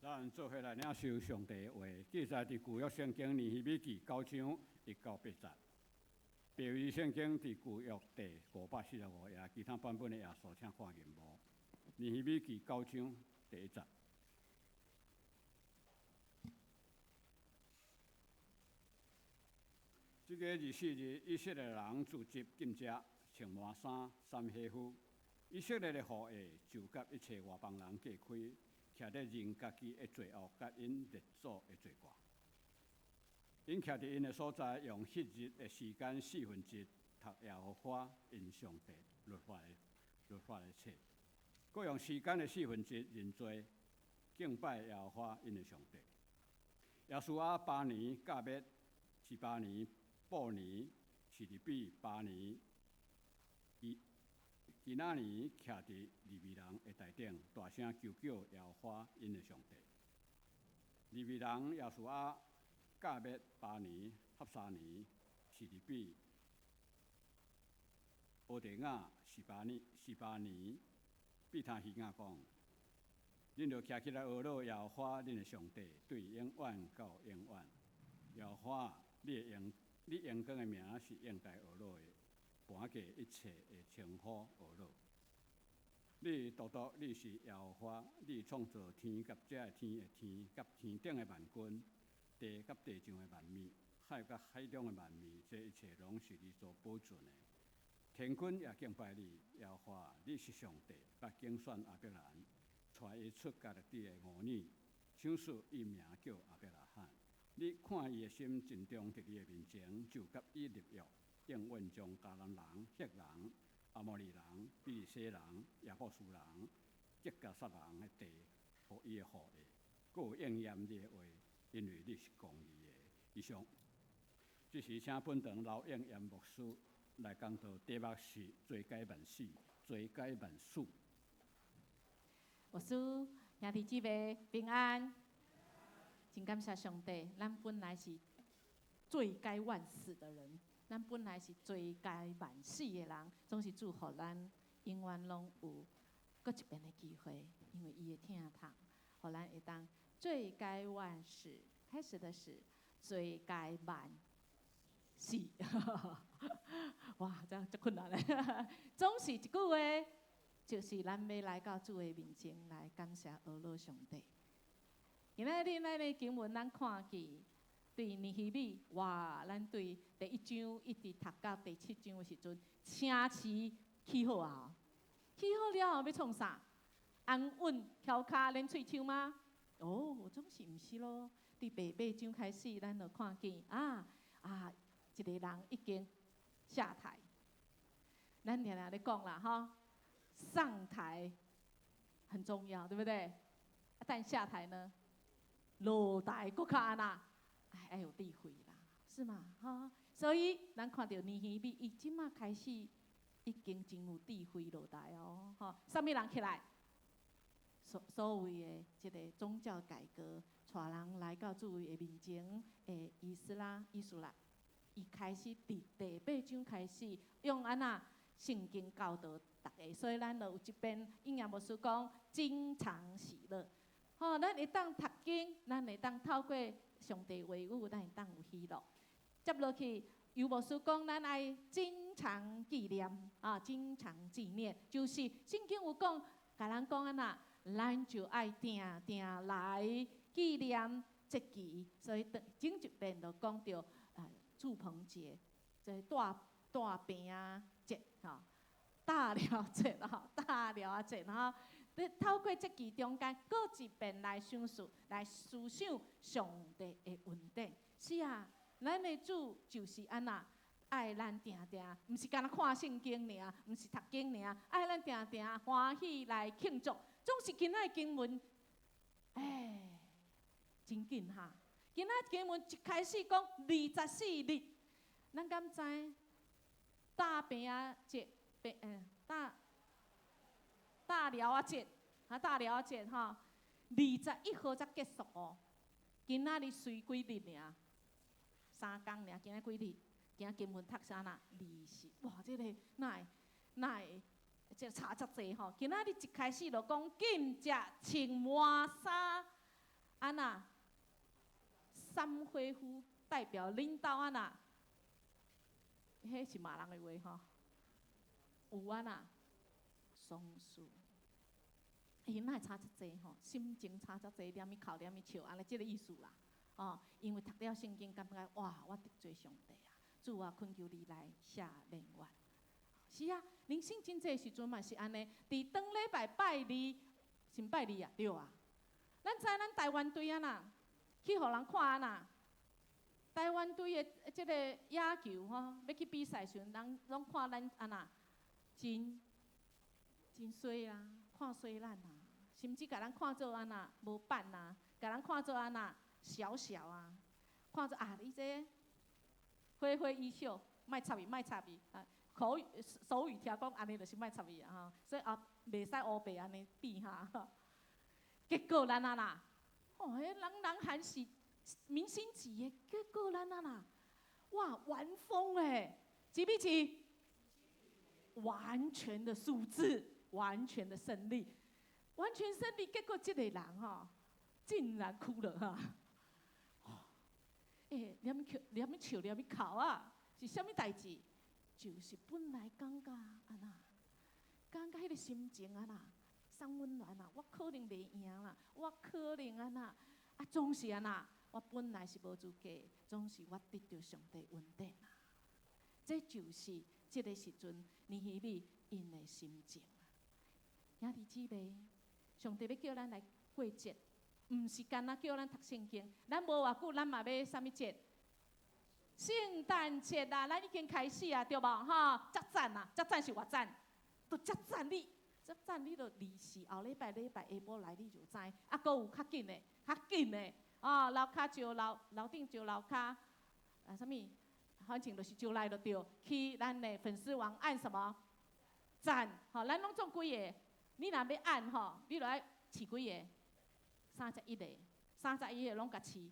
咱做伙來領受上帝的話，記載佇舊約聖經尼希米記9章1到8節，白語聖經佇舊約第545頁，其他版本的耶穌請看螢幕。尼希米記九章第一節。這个24日，以色列人聚集禁食，穿麻衫、衫黑夫。以色列的後裔就佮一切外邦人隔開，徛咧認家己的罪惡，佮𪜶列祖的罪過。𪜶徛佇𪜶的所在，用彼日的時間1/4讀耶和華𪜶上帝律法的冊，閣用時間的1/4認罪，敬拜耶和華𪜶的上帝。耶書亞、巴尼、甲滅、示巴尼、布尼、示利比、巴尼、基拿尼徛佇利未人的台頂，大聲求叫耶和華𪜶的上帝。利未人耶書亞、甲滅、巴尼、哈沙尼、示利比、俄地雅、示巴尼、示巴尼、毗他希雅讲：恁著徛起來呵咾耶和華恁的上帝，對永遠到永遠。耶和華，你的榮，你榮光的名是應該呵咾的，盤過一切的稱呼呵咾。你獨獨你是耶和華，你創造天佮遮的天的天，佮天頂的萬軍，地佮地上的萬物，海佮海中的萬物，這一切攏是你所保存的。天軍也敬拜你，耶和華，你是上帝，捌揀選亞伯蘭，帶伊出迦勒底的吾珥，賞賜伊名叫亞伯拉罕。你看伊的心盡忠佇你的面前，就佮伊立約，應允將迦南人、赫人、阿摩利人、比利洗人、耶布斯人、吉甲撒人的地，予伊的後裔，閣有應驗你的話，因為你是公義的。以上，這時請本堂劉應驗牧師來講道，題目是罪該萬死，罪該萬死。牧師，兄弟姊妹平安，真感謝上帝，咱本來是罪該萬死的人，咱本來是罪該萬死的人，總是主予咱永遠攏有閣一遍的機會，因為伊的疼痛，予咱會當罪該萬死。開始的是罪該萬死，哇，這足困難咧。總是一句話，就是咱欲來到主的面前來感謝呵咾上帝。今仔日咱的經文，咱看見對尼希米，哇，咱對第一章一直讀到第七章的時陣，城市起好啊，起好了後欲創啥？安穩翹跤練喙手嗎？哦，總是毋是咯。佇第八章開始，咱就看見啊啊，一個人已經下台。咱定定咧講啦，吼，上台很重要，對不對？但下台呢，落台閣較按怎？愛有智慧啦，是嗎？哈，所以咱看著尼希米，伊這馬開始已經真有智慧落台哦，吼，啥物人起來？所謂的這個宗教改革，帶人來到主的面前的以斯拉、以斯拉，伊開始佇第八章開始用按怎聖經教導逐家，所以咱就有一遍應驗牧師講，經常喜樂。吼，咱會當讀經，咱會當透過上帝話語，咱會當有喜樂。接落去，尤牧師講，咱愛經常紀念啊，經常紀念，就是聖經有講，共咱講按怎，咱就愛定定來紀念節期。所以頂一遍就講著啊，住棚節，這大大餅仔節吼，大寮節吼，大寮仔節吼。你透過節期中間，閣一遍來想思，來思想上帝的恩典。是啊，咱的主就是按怎，愛咱定定，毋是干焦看聖經爾，毋是讀經爾，愛咱定定歡喜來慶祝。總是今仔經文，欸，真緊哈！今仔經文一開始講24日，咱敢知大餅仔節，大大寮仔節，啊大寮仔節吼，21號才結束哦。今仔日隨幾日爾？3工爾，今仔幾日？今仔經文讀啥啦？二十，哇！這個哪會哪會？這差遮濟吼！今仔日一開始就講禁食穿麻衫，按怎？三花夫代表領導按怎？彼是罵人的話吼。有按怎？喪事。欸，哪會差遮濟吼？心情差遮濟，連伊哭連伊笑，按呢這个意思啦。哦，因為讀了聖經，感覺哇，我得罪上帝啊！主啊，懇求你來赦免我。是啊，人生真濟時陣嘛是按呢。佇當禮拜拜二，是拜二啊，對啊。咱知咱台灣隊按怎，去予人看按怎。台灣隊的這個野球吼，欲去比賽時陣，人攏看咱按怎，真真衰啊，看衰咱啊，甚至共咱看做按怎無辦啊，共咱看做按怎小小啊，看做啊，你這揮揮衣袖，莫插伊，莫插伊啊。口語手語聽講按呢就是莫插伊啊吼，所以啊，袂使烏白按呢比哈。結果咱按怎？哦，彼人人韓是明星級的，結果咱按怎？哇，完封哎，幾比幾？完全的數字，完全的勝利，完全勝利。結果這個人吼，竟然哭了哈！欸，你笑，你笑，你哭啊？是啥物代誌？就是本來感覺按怎，感覺彼個心情按怎，送溫暖啊！我可能袂贏啦，我可能按怎，啊，總是按怎，我本來是無資格，總是我得著上帝恩典啊！這就是這個時陣尼希米𪜶的心情啊！兄弟姊妹，上帝欲叫咱來過節，毋是干焦叫咱讀聖經，咱無偌久，咱嘛欲啥物節？聖誕節啦，咱已經開始啊，對無？吼，遮讚啊，遮讚是偌讚，都遮讚你，遮讚你就二四後禮拜禮拜下晡來你就知，啊，閣有較緊的，較緊的，哦，樓跤石樓樓頂石樓跤，啊，啥物？反正就是招來就對，去咱的粉絲網按什麼讚，吼，咱攏總幾个？你若欲按吼，你就愛飼幾个？31個，31個攏共飼，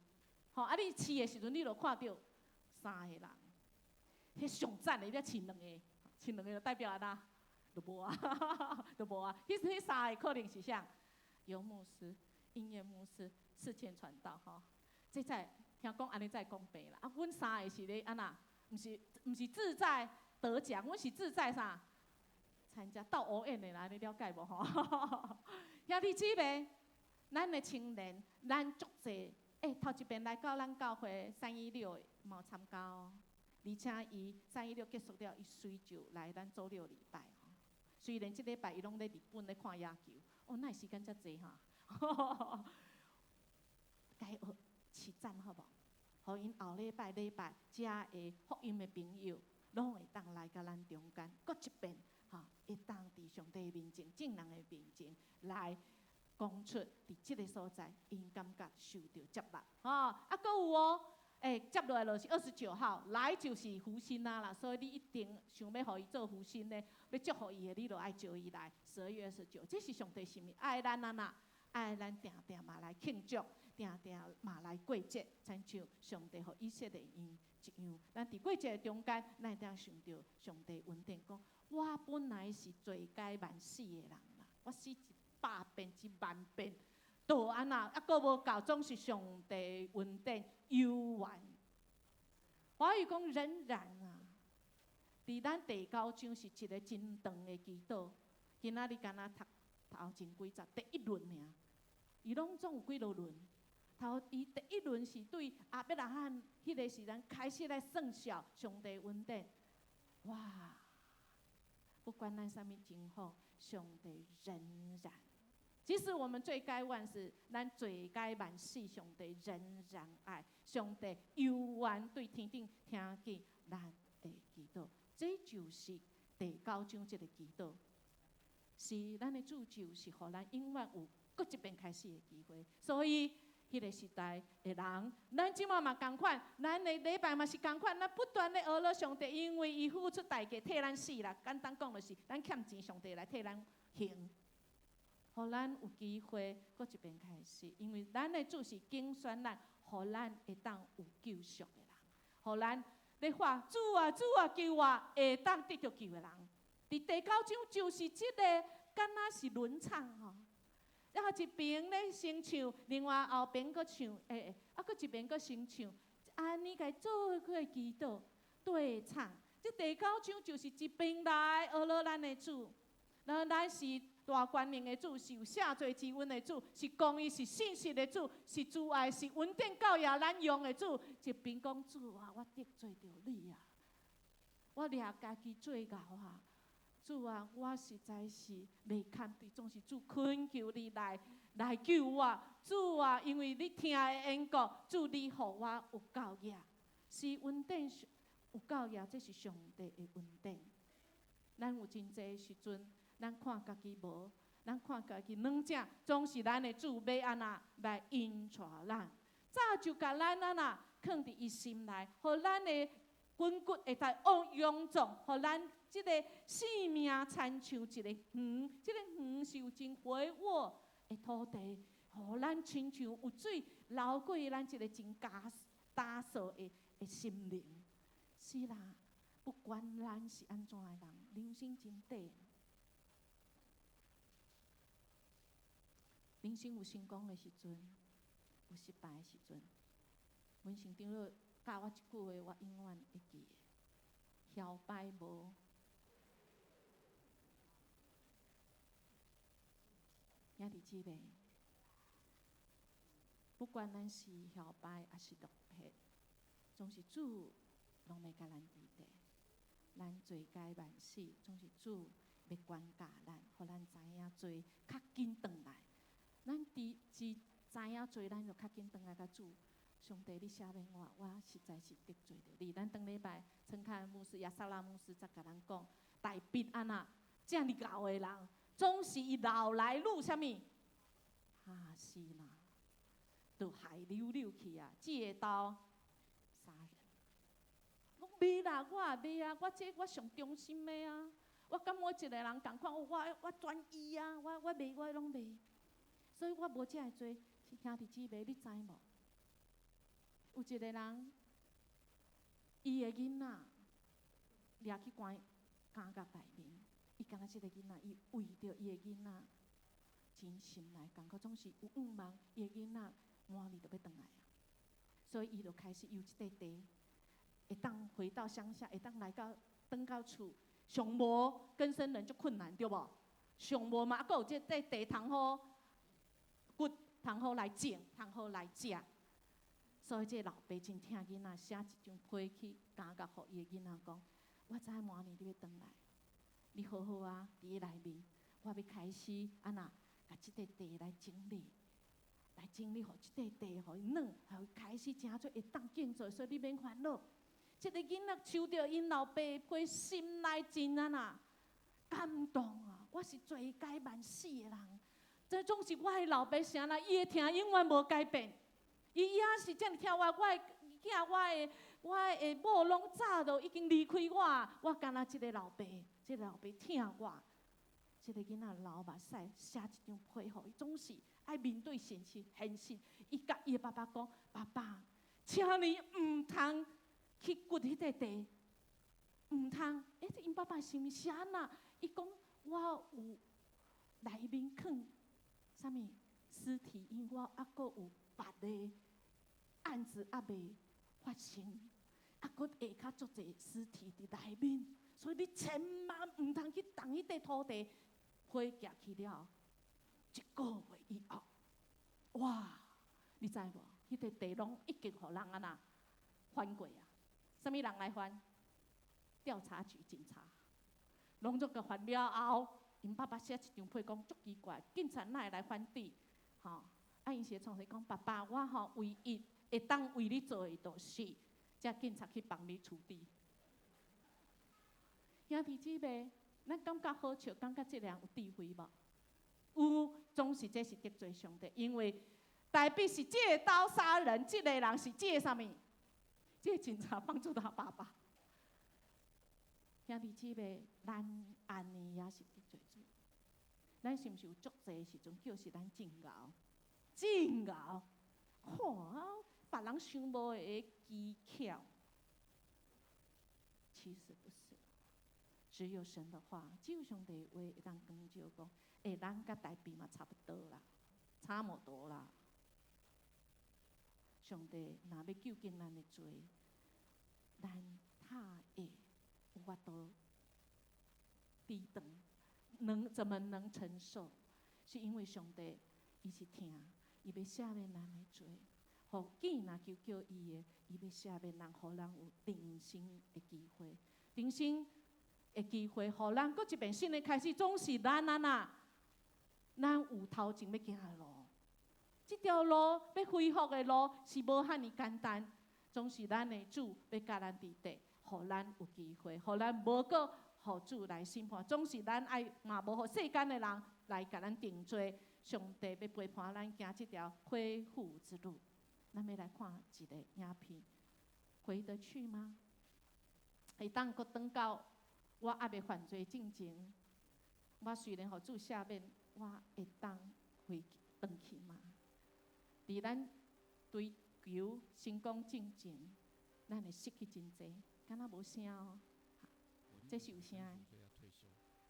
吼，啊，你飼的時陣，你就看著三個人，彼上讚的，你飼兩個，飼兩個就代表按怎？就無啊，就無啊。其實彼三個可能是啥？尤牧師、音樂牧師、世謙傳道，吼，這才聽講按呢才公平啦。啊，阮三個是咧按怎？毋是志在得獎，阮是志在啥？參加鬥烏煙的啦，你了解無吼？兄弟姊妹，咱的青年，咱足濟，欸，頭一遍來到咱教會316嘛有參加哦，而且伊316結束了，伊隨就來咱週六禮拜吼。雖然這禮拜伊攏咧日本咧看野球，哦，哪會時間遮濟哈？共伊學飼讚好無？予𪜶後禮拜禮拜，遮的福音的朋友，攏會當來共咱中間，閣一遍，吼，會當佇上帝面前、眾人的面前來講出佇這个所在，𪜶感覺受著接納，吼，啊，閣有哦，欸，接落來就是29號，來就是福星啊啦，所以你一定想欲予伊做福星的，欲祝福伊的，你就愛招伊來。12月29，這是上帝是毋是愛咱按怎？愛咱定定嘛來慶祝，定定嘛來過節，親像上帝予以色列人一樣。咱佇過節的中間，咱會當想著上帝恩典，講我本來是罪該萬死的人啦，我死100遍、1萬遍，都按怎，猶閣無夠，總是上帝恩典猶原。華語講仍然啊，佇咱第九章是一个真長的祈禱。今仔日敢若讀頭前幾節，第一輪爾，伊攏總有幾落輪。頭伊第一輪是對亞伯拉罕彼个時陣開始來算數上帝恩典。哇！不管咱啥物情況，上帝仍然，即使我們罪該萬死，咱罪該萬死，上帝仍然愛，上帝猶原對天頂聽見咱的祈禱，這就是第九章這个祈禱，是咱的主就是予咱永遠有閣一遍開始的機會，所以。彼个時代的人，咱這馬嘛仝款，咱的禮拜嘛是仝款，咱不斷咧學了上帝，因為伊付出代價替咱死啦。簡單講就是，咱欠錢，上帝來替咱還，予咱有機會閣一遍開始。因為咱的主是揀選咱，予咱會當有救贖的人，予咱咧喊主啊主啊救我，會當得著救的人。佇第九章就是這个，敢若是輪唱吼。然後一邊咧先唱，另外後邊閣唱，欸，啊，閣一邊閣先唱，按呢共做伙祈禱對唱。這第九章就是一邊來學了咱的主，那咱是大權能的主，是有赦罪之恩的主，是公義、是信實的主，是慈愛、是恩典教育咱用的主。一邊講主啊，我得罪著你啊，我掠家己做𠢕啊。主啊，我實在是袂堪得，總是主懇求你來來救我。主啊，因為你疼的緣故，主你予我有夠額，是恩典有夠額，這是上帝的恩典。咱有真濟時陣，咱看家己無，咱看家己軟正，總是咱的主欲按怎來引帶咱，早就共咱按怎囥佇伊心內，予咱的筋骨會當勇壯，予咱這个生命親像一个園，這个園是有真肥沃的土地，予咱親像有水流過咱這个真乾乾燥的的心靈。是啦，不管咱是按怎的人，人生真短。人生有成功的时阵，有失败的时阵。阮成长老教我一句话，我永远会记得：摇摆无。兄弟姊妹，不管咱是摇摆抑是落魄，总是主拢欲佮咱伫佇。咱罪该万死，总是主欲管教咱，予咱知影罪较紧转来。咱伫只知影罪，咱就较紧转来共主。上帝，你赦免我，我实在是得罪著你。咱顶礼拜，陈凯牧师、亚撒拉牧师才共咱讲，大卫按怎遮尔𠢕的人，总是伊老来愈啥物？啊是啦，就害溜溜去啊，借刀杀人。讲袂啦，我也袂啊，我这我上忠心的啊，我佮每一个人仝款，我专一啊，我袂，我拢袂，所以我无这个罪。兄弟姊妹，你知无？有一个人，伊的囡仔掠去关监狱内面，伊敢若这个囡仔，伊为著伊的囡仔，真心内艰苦，总是有愿望，伊的囡仔明年就欲转来啊，所以伊就开始有这块地，会当回到乡下，会当来到转到厝，上无更生人足困难对无？上无嘛，犹阁有这块地通好骨，通好来种，通好来食。所以这老爸真疼囡仔，写一张批去监狱，予伊的囡仔讲：我知明年你欲转来，你好好啊，伫咧内面，我欲开始按怎，共这块地来整理，来整理，予这块地予伊软，予伊开始成做会当耕作，所以你免烦恼。这个囡仔收著𪜶老爸的批，心内真按怎感动啊！我是罪该万死的人，这总是我的老爸啥啦，伊的疼永远无改变。伊也是遮尔疼我，我的囝，我的某拢早都已经离开我，我干焦这个老爸，这个老爸疼我。这个囡仔流目屎，写一张批予伊，总是爱面对现实，现实。伊共伊的爸爸讲：爸爸，请你毋通去掘彼块地，毋通。欸，这𪜶爸爸想是按怎？伊讲我有内面囥啥物尸体，因为我犹阁有别个案子犹未发生，犹阁下跤足济尸体伫内面，所以你千万毋通去动彼块土地。批寄去了，一个月以后，哇！你知无？彼块地拢已经予人按怎翻过啊？啥物人来翻？调查局警察，拢总共翻了后，𪜶爸爸写一张批讲足奇怪，警察哪会来翻地？吼！啊，𪜶是创啥讲？爸爸，我吼唯一会当为你做的，就是叫警察去帮你处理。兄弟姊妹，咱感觉好笑，感觉这个人有智慧无？有，总是这是得罪上帝，因为大卫是借刀杀人，这个人是借啥物？借警察帮助他爸爸。兄弟姊妹，咱按呢也是得罪主。咱是毋是有足济时阵叫是咱真𠢕，真𠢕，看别人想无的技巧，其实不是。只有神的话，只有上帝的话会当光照讲，欸，咱佮大卫嘛差不多啦，差无多啦。上帝若欲究竟咱的罪，咱他会有法度抵挡，能怎么能承受？是因为上帝伊是疼，伊欲赦免咱的罪，予见若求叫伊的，伊欲赦免咱，予咱有重生的机会，重生的机会，予咱阁一遍新的开始，总是咱按怎，咱有头前欲行的路，这条路欲恢复的路是无遐尔简单，总是咱的主欲佮咱伫佇，予咱有机会，予咱无阁予主来审判，总是咱爱嘛无予世间的人来共咱定罪，上帝欲陪伴咱行这条恢复之路。咱欲来看一个影片，回得去吗？会当阁转到我犹未犯罪进前，我虽然予主赦免，我会当回转去吗？伫咱追求成功进前，咱会失去真济。敢若無聲哦，這是有聲的。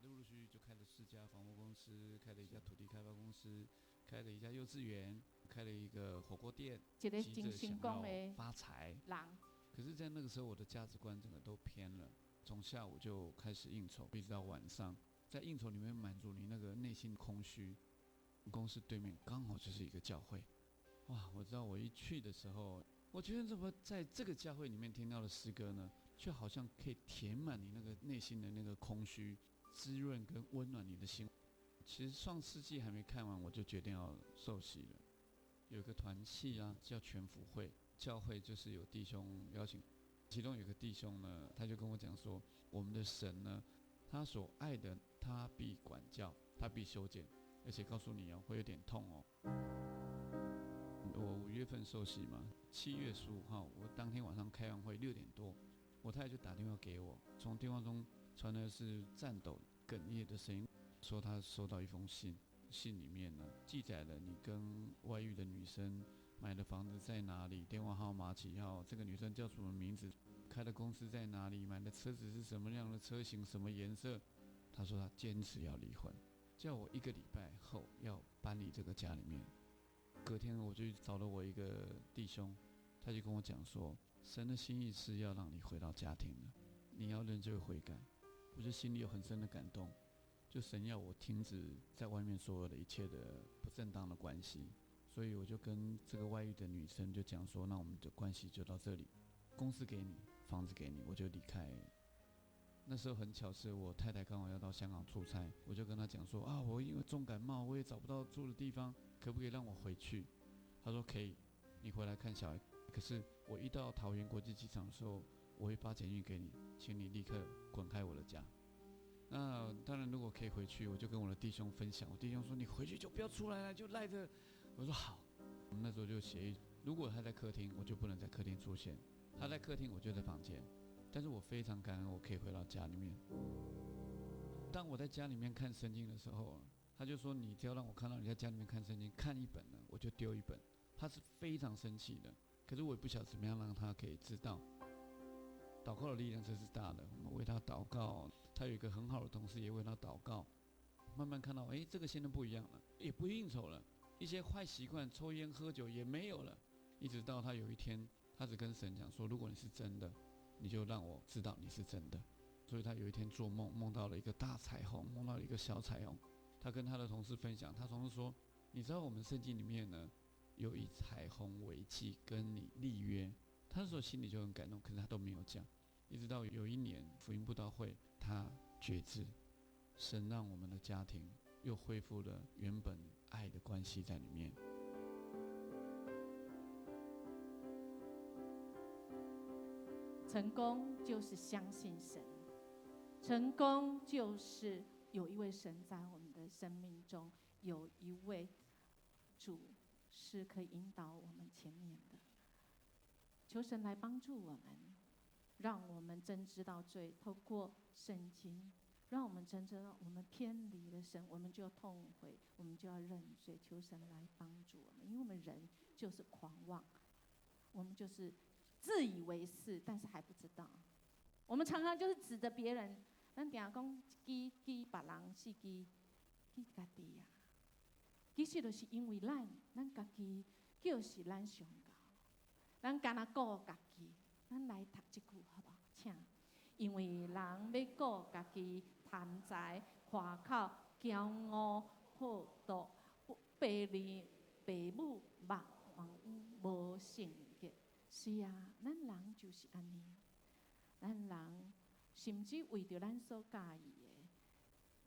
陸陸續續就開了四家房屋公司，開了一家土地開發公司，開了一家幼稚園，開了一個火鍋店。一個真成功的發財人。可是，在那個時候，我的價值觀整個都偏了。從下午就開始應酬，一直到晚上，在應酬裡面滿足你那個內心空虛。公司對面剛好就是一個教會，哇！我知道我一去的時候，我覺得怎麼在這個教會裡面聽到的詩歌呢，卻好像可以填滿你那個內心的那個空虛，滋潤跟溫暖你的心。其實創世紀還沒看完，我就決定要受洗了。有個團契啊，叫全福會，教會就是有弟兄邀請，其中有個弟兄呢，他就跟我講說，我們的神呢，他所愛的，他必管教，他必修剪。而且告訴你哦，會有點痛哦。我5月份受洗嘛，7月15號，我當天晚上開完會6點多，我太太就打電話給我，從電話中傳來的是顫抖哽咽的聲音，說她收到一封信，信裡面呢記載了你跟外遇的女生買的房子在哪裡，電話號碼幾號，這個女生叫什麼名字，開的公司在哪裡，買的車子是什麼樣的車型，什麼顏色。她說她堅持要離婚。叫我一個禮拜後要搬離這個家裡面。隔天我就找了我一個弟兄，他就跟我講說，神的心意是要讓你回到家庭的，你要認罪悔改。我就心裡有很深的感動，就神要我停止在外面所有的一切的不正當的關係，所以我就跟這個外遇的女生就講說，那我們的關係就到這裡，公司給你，房子給你，我就離開。那時候很巧，是我太太剛好要到香港出差，我就跟她講說啊，我因為重感冒，我也找不到住的地方，可不可以讓我回去？她說可以，你回來看小孩。可是我一到桃園國際機場的時候，我會發簡訊給你，請你立刻滾開我的家。那當然，如果可以回去，我就跟我的弟兄分享。我弟兄說你回去就不要出來了，就賴着。我說好。我們那時候就協議，如果他在客廳，我就不能在客廳出現；他在客廳，我就在房間。但是我非常感恩，我可以回到家裡面。當我在家裡面看聖經的時候，他就說：“你只要讓我看到你在家裡面看聖經，看一本呢，我就丟一本。”他是非常生氣的。可是我也不曉得怎麼樣讓他可以知道，禱告的力量真是大的。我們為他禱告，他有一個很好的同事也為他禱告。慢慢看到，哎，這個先生不一樣了，也不應酬了，一些壞習慣，抽菸喝酒也沒有了。一直到他有一天，他只跟神講說：“如果你是真的，你就讓我知道你是真的。”所以他有一天做夢，夢到了一個大彩虹，夢到了一個小彩虹。他跟他的同事分享，他同事說：“你知道我們聖經裡面呢，有以彩虹為記跟你立約。”他那時候心裡就很感動，可是他都沒有講。一直到有一年福音布道會，他決志，神讓我們的家庭又恢復了原本愛的關係在裡面。成功就是相信神，成功就是有一位神在我們的生命中，有一位主是可以引導我們前面的。求神來幫助我們，讓我們真知道罪，透過聖經，讓我們真知道我們偏離了神，我們就要痛悔，我們就要認罪，求神來幫助我們，因為我們人就是狂妄，我們就是自以為是，但是還不知道。我們常常就是指著別人，咱定講一支指別人，四支指家己啊。其實就是因為咱，咱家己就是咱上高，咱干焦顧家己，咱來讀這句好無好？請，因為人欲顧家己，貪財、誇口、驕傲、好鬥、父母、目黃、無性格。是啊，咱人就是按呢。咱人甚至為著咱所佮意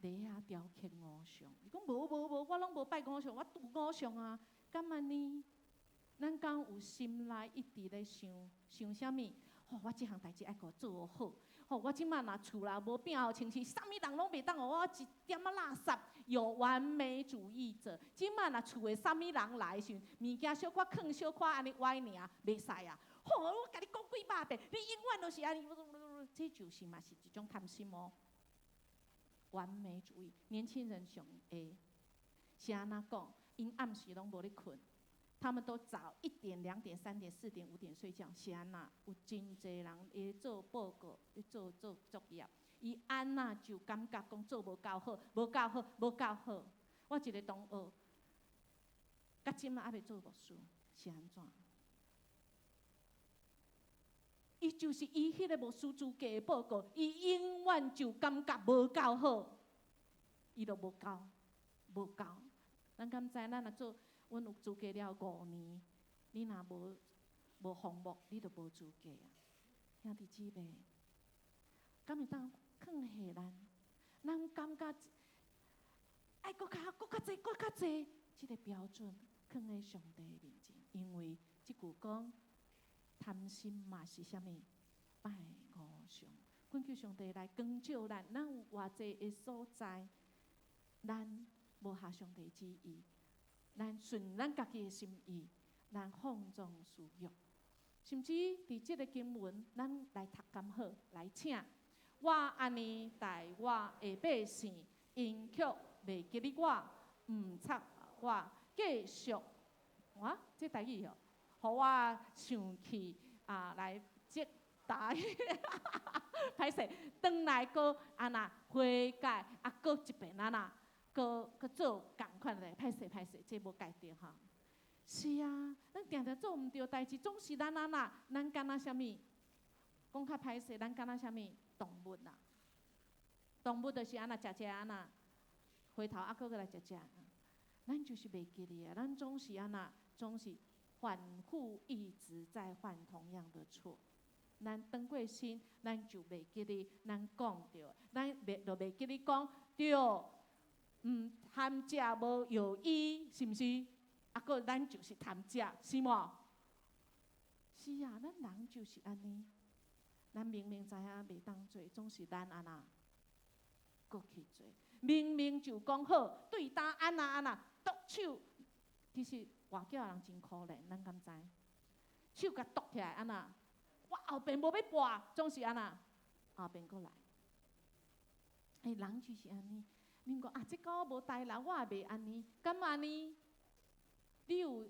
的，佇遐雕刻偶像。伊講無無無，我攏無拜偶像，我拄偶像啊，敢按呢？咱敢有心內一直咧想想啥物？吼，我這項代誌愛予做好。吼，我這擺若厝內無餅予清洗，啥物人攏袂當予我一點仔垃圾。有完美主義者，這擺若厝的啥物人來時，物件小可囥小可按呢歪爾，袂使啊！吼，我共你講幾百遍，你永遠都是按呢，這就是嘛是一種貪心哦。完美主義，年輕人上會是按怎講？𪜶暗時攏無咧睏，他們都早1點、2點、3點、4點、5點睡覺。是按怎？有真濟人伊做報告、咧做做作業，伊按怎就感覺講做無夠好，無夠好，無夠好。我一個同學，到這馬猶未做牧師，是按怎？伊就是伊彼個牧師資格的報告，伊永遠就感覺無夠好，伊就無夠，無夠。咱敢知？咱若做，阮有資格了5年，你若無無奉牧，你就無資格啊。兄弟姊妹，敢會當勸下咱？咱感覺愛閣較閣較濟，閣較濟，這個標準囥佇上帝面前，因為這句講貪心嘛是啥物？拜偶像。懇求上帝來光照咱，咱有偌濟的所在，咱無合上帝旨意，咱順咱家己的心意，咱放縱私欲，甚至佇這個經文，咱來讀敢好？來請我按呢待我的百姓，𪜶卻袂記得我，毋插我，繼續，哇，這台語哦，予我生氣啊，來責打，歹勢，轉來閣按怎悔改，啊，閣一遍按怎，閣閣做仝款的，歹勢歹勢，這無改著吼。是啊，咱定定做毋對代誌，總是咱按怎，咱敢若啥物？講較歹勢，咱敢若啥物動物啊？動物就是按怎食食按怎，回頭猶閣閣來食食。咱就是袂記得啊，咱總是按怎，總是反覆一直在犯同樣的錯。咱轉過身，咱就袂記得咱講著，咱袂就袂記得講對，毋貪食無藥醫，是毋是？啊，閣咱就是貪食，是無？是啊，咱人就是按呢。咱明明知影袂當做，總是咱按怎，閣去做。明明就講好，對單按怎按怎，剁手，其實外口人真可憐，咱敢知？手共剁起來按怎？我後邊無欲跋，總是按怎？後邊閣來。欸，人就是按呢。恁講啊，這個我無代勞，我也袂按呢，敢按呢？你有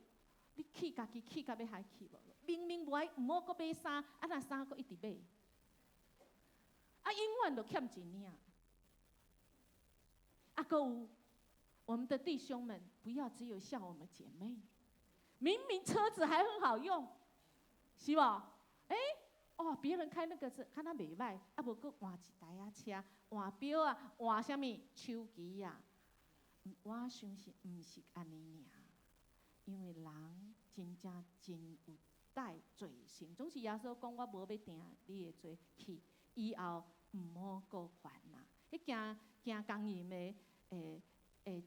你氣家己氣甲欲害去無？明明無愛，毋好閣買衫，啊若衫閣一直買，啊永遠都欠一領。啊，閣有我們的弟兄們，不要只有笑我們姐妹，明明車子還很好用，是無？欸，哦，別人開那個是敢若袂䆀，啊無閣換一台仔車，換錶啊，換啥物手機啊？我相信毋是按呢爾，因為人真正真有帶罪性，總是耶穌講我無欲定你的罪去，以後毋好閣犯啊！彼行行姦淫的欸欸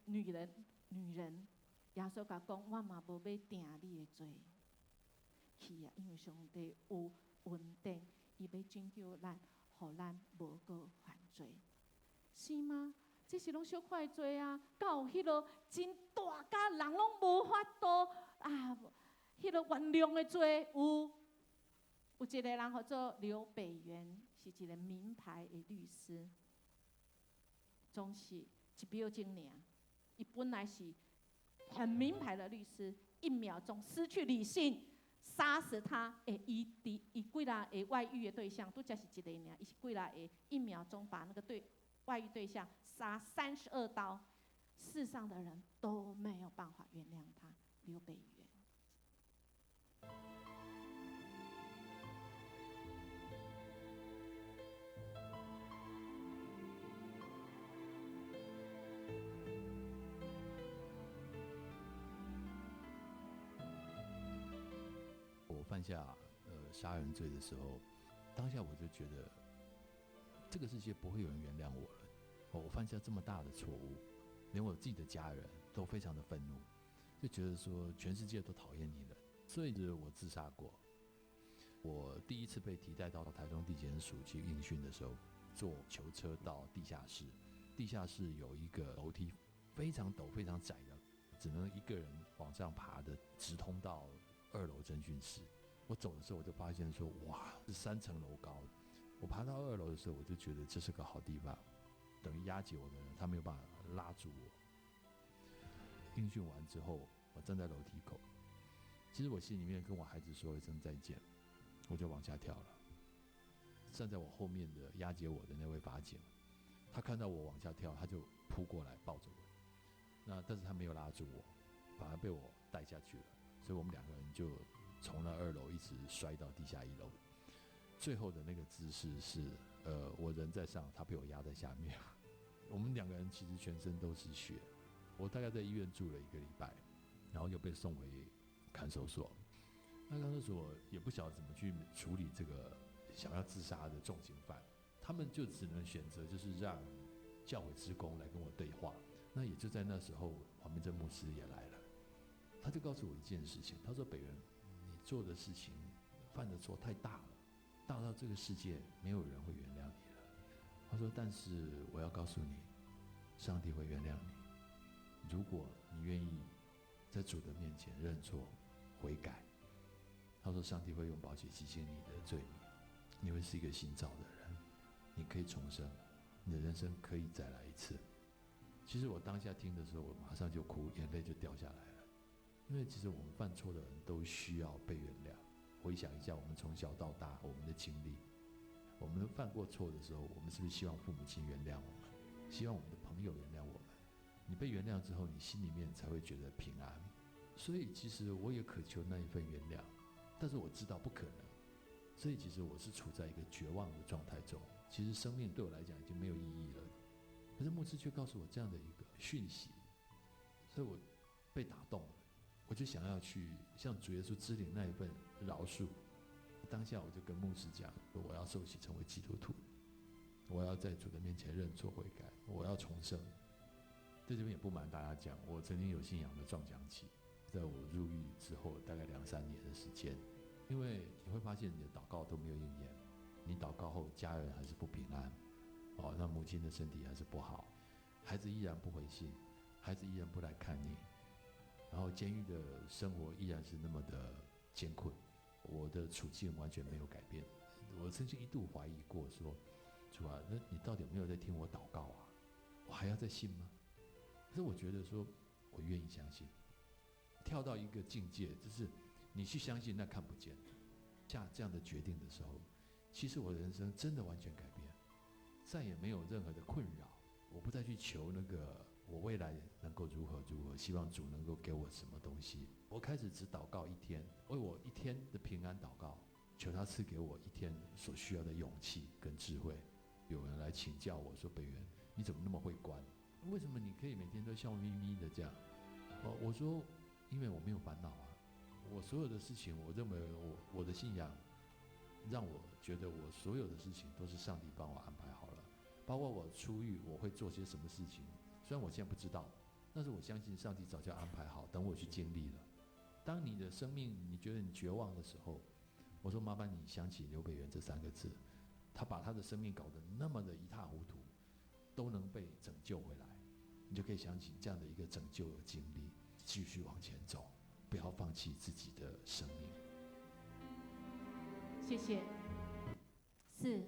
女人，女人，耶穌共講我嘛無欲定你的罪去啊，因為上帝有恩典，伊欲拯救咱，予咱無閣犯罪，是嗎？這是攏小可的罪啊，敢有彼落真大甲人攏無法度啊，彼落原諒的罪有。有一個人號做劉北元，是一個名牌的律師，總是一秒鐘爾。伊本來是很名牌的律師，一秒鐘失去理性，殺死他。欸，伊佇伊幾若个外遇的對象，拄才是一個爾，伊是幾若个，一秒鐘把那個對外遇對象殺32刀，世上的人都沒有辦法原諒他。劉北元。我犯下殺人罪的時候，當下我就覺得這個世界不會有人原諒我了。我犯下這麼大的錯誤，連我自己的家人都非常的憤怒，就覺得說全世界都討厭你了。所以我自殺過。我第一次被提帶到台中地檢署去應訊的時候，坐囚車到地下室，地下室有一個樓梯，非常陡、非常窄的，只能一個人往上爬的，直通到2樓偵訊室。我走的時候，我就發現說，哇，是3層樓高。我爬到2樓的時候，我就覺得這是個好地方，等於押解我的人，他沒有辦法拉住我。應訊完之後，我站在楼梯口，其实我心里面跟我孩子说一声再见，我就往下跳了。站在我后面的押解我的那位法警，他看到我往下跳，他就扑过来抱着我。那但是他没有拉住我，反而被我带下去了。所以我们两个人就从那二楼一直摔到地下一楼。最后的那个姿势是，我人在上，他被我压在下面。我们两个人其实全身都是血。我大概在医院住了一个礼拜，然后又被送回看守所。那看守所也不晓得怎么去处理这个想要自杀的重刑犯，他们就只能选择就是让教会事工来跟我对话。那也就在那时候，黄明正牧师也来了，他就告诉我一件事情，他说：“北元，你做的事情犯的错太大了，大到这个世界没有人会原谅你了。”他说：“但是我要告诉你，上帝会原谅你，如果你愿意在主的面前认错悔改。”他说：“上帝会用宝血洗净你的罪名，你会是一个新造的人，你可以重生，你的人生可以再来一次。”其实我当下听的时候，我马上就哭，眼泪就掉下来了。因为其实我们犯错的人都需要被原谅。回想一下，我们从小到大我们的经历，我们犯过错的时候，我们是不是希望父母亲原谅我们？希望我们的朋友原谅我们？你被原谅之后，你心里面才会觉得平安。所以其实我也渴求那一份原谅，但是我知道不可能。所以其实我是处在一个绝望的状态中。其实生命对我来讲已经没有意义了。可是牧师却告诉我这样的一个讯息，所以我被打动了，我就想要去向主耶稣支领那一份饶恕。当下我就跟牧师讲，我要受洗成为基督徒，我要在主的面前认错悔改，我要重生。在这边也不瞒大家讲，我曾经有信仰的撞墙期，在我入狱之后大概2、3年的时间，因为你会发现你的祷告都没有应验，你祷告后家人还是不平安。哦，那母亲的身体还是不好，孩子依然不回信，孩子依然不来看你，然后监狱的生活依然是那么的艰困，我的处境完全没有改变。我曾经一度怀疑过，说主啊，那你到底有没有在听我祷告啊？我还要再信吗？可是我觉得说，我愿意相信。跳到一个境界，就是你去相信那看不见，下这样的决定的时候，其实我的人生真的完全改变。再也没有任何的困扰，我不再去求那个我未来能够如何如何，希望主能够给我什么东西。我开始只祷告一天，为我一天的平安祷告，求他赐给我一天所需要的勇气跟智慧。有人来请教我说：“北元，你怎么那么会关？为什么你可以每天都笑眯眯的这样？”我说：“因为我没有烦恼啊，我所有的事情，我认为我的信仰让我觉得我所有的事情都是上帝帮我安排好了。”包括我出狱，我会做些什么事情？虽然我现在不知道，但是我相信上帝早就安排好，等我去经历了。当你的生命你觉得你绝望的时候，我说麻烦你想起刘北元这三个字，他把他的生命搞得那么的一塌糊涂，都能被拯救回来，你就可以想起这样的一个拯救的经历，继续往前走，不要放弃自己的生命。谢谢。是，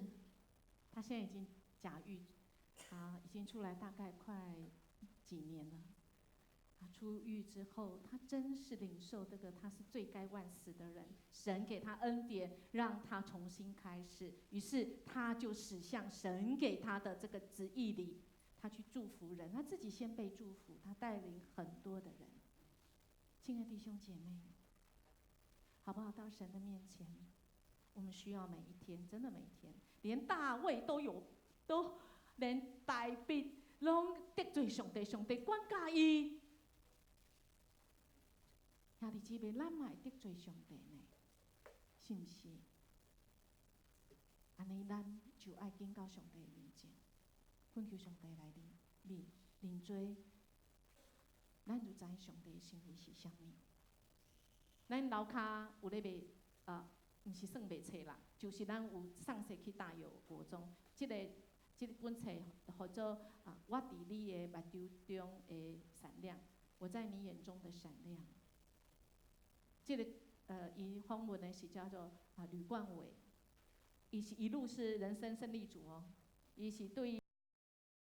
他现在已经假狱，啊，已经出来大概快几年了。他出狱之后，他真是领受这个，他是罪该万死的人，神给他恩典，让他重新开始。于是他就驶向神给他的这个旨意里，他去祝福人，他自己先被祝福，他带领很多的人。亲爱的弟兄姐妹，好不好？到神的面前，我们需要每一天，真的每一天，连大卫都有，都连大卫拢得罪上帝，上帝管教伊。兄弟姊妹，咱嘛会得罪上帝呢，是毋是？按呢，咱就爱紧到上帝面前，恳求上帝来怜悯、认罪。咱就知上帝的心意是啥物。咱楼跤有咧卖，毋是算卖册啦，就是咱有送册去大有国中。这个本册号做啊，我伫你的目睭中的闪亮，我在你眼中的闪亮。这个伊访问的是叫做啊吕冠伟，伊是一路是人生胜利组哦，伊是对。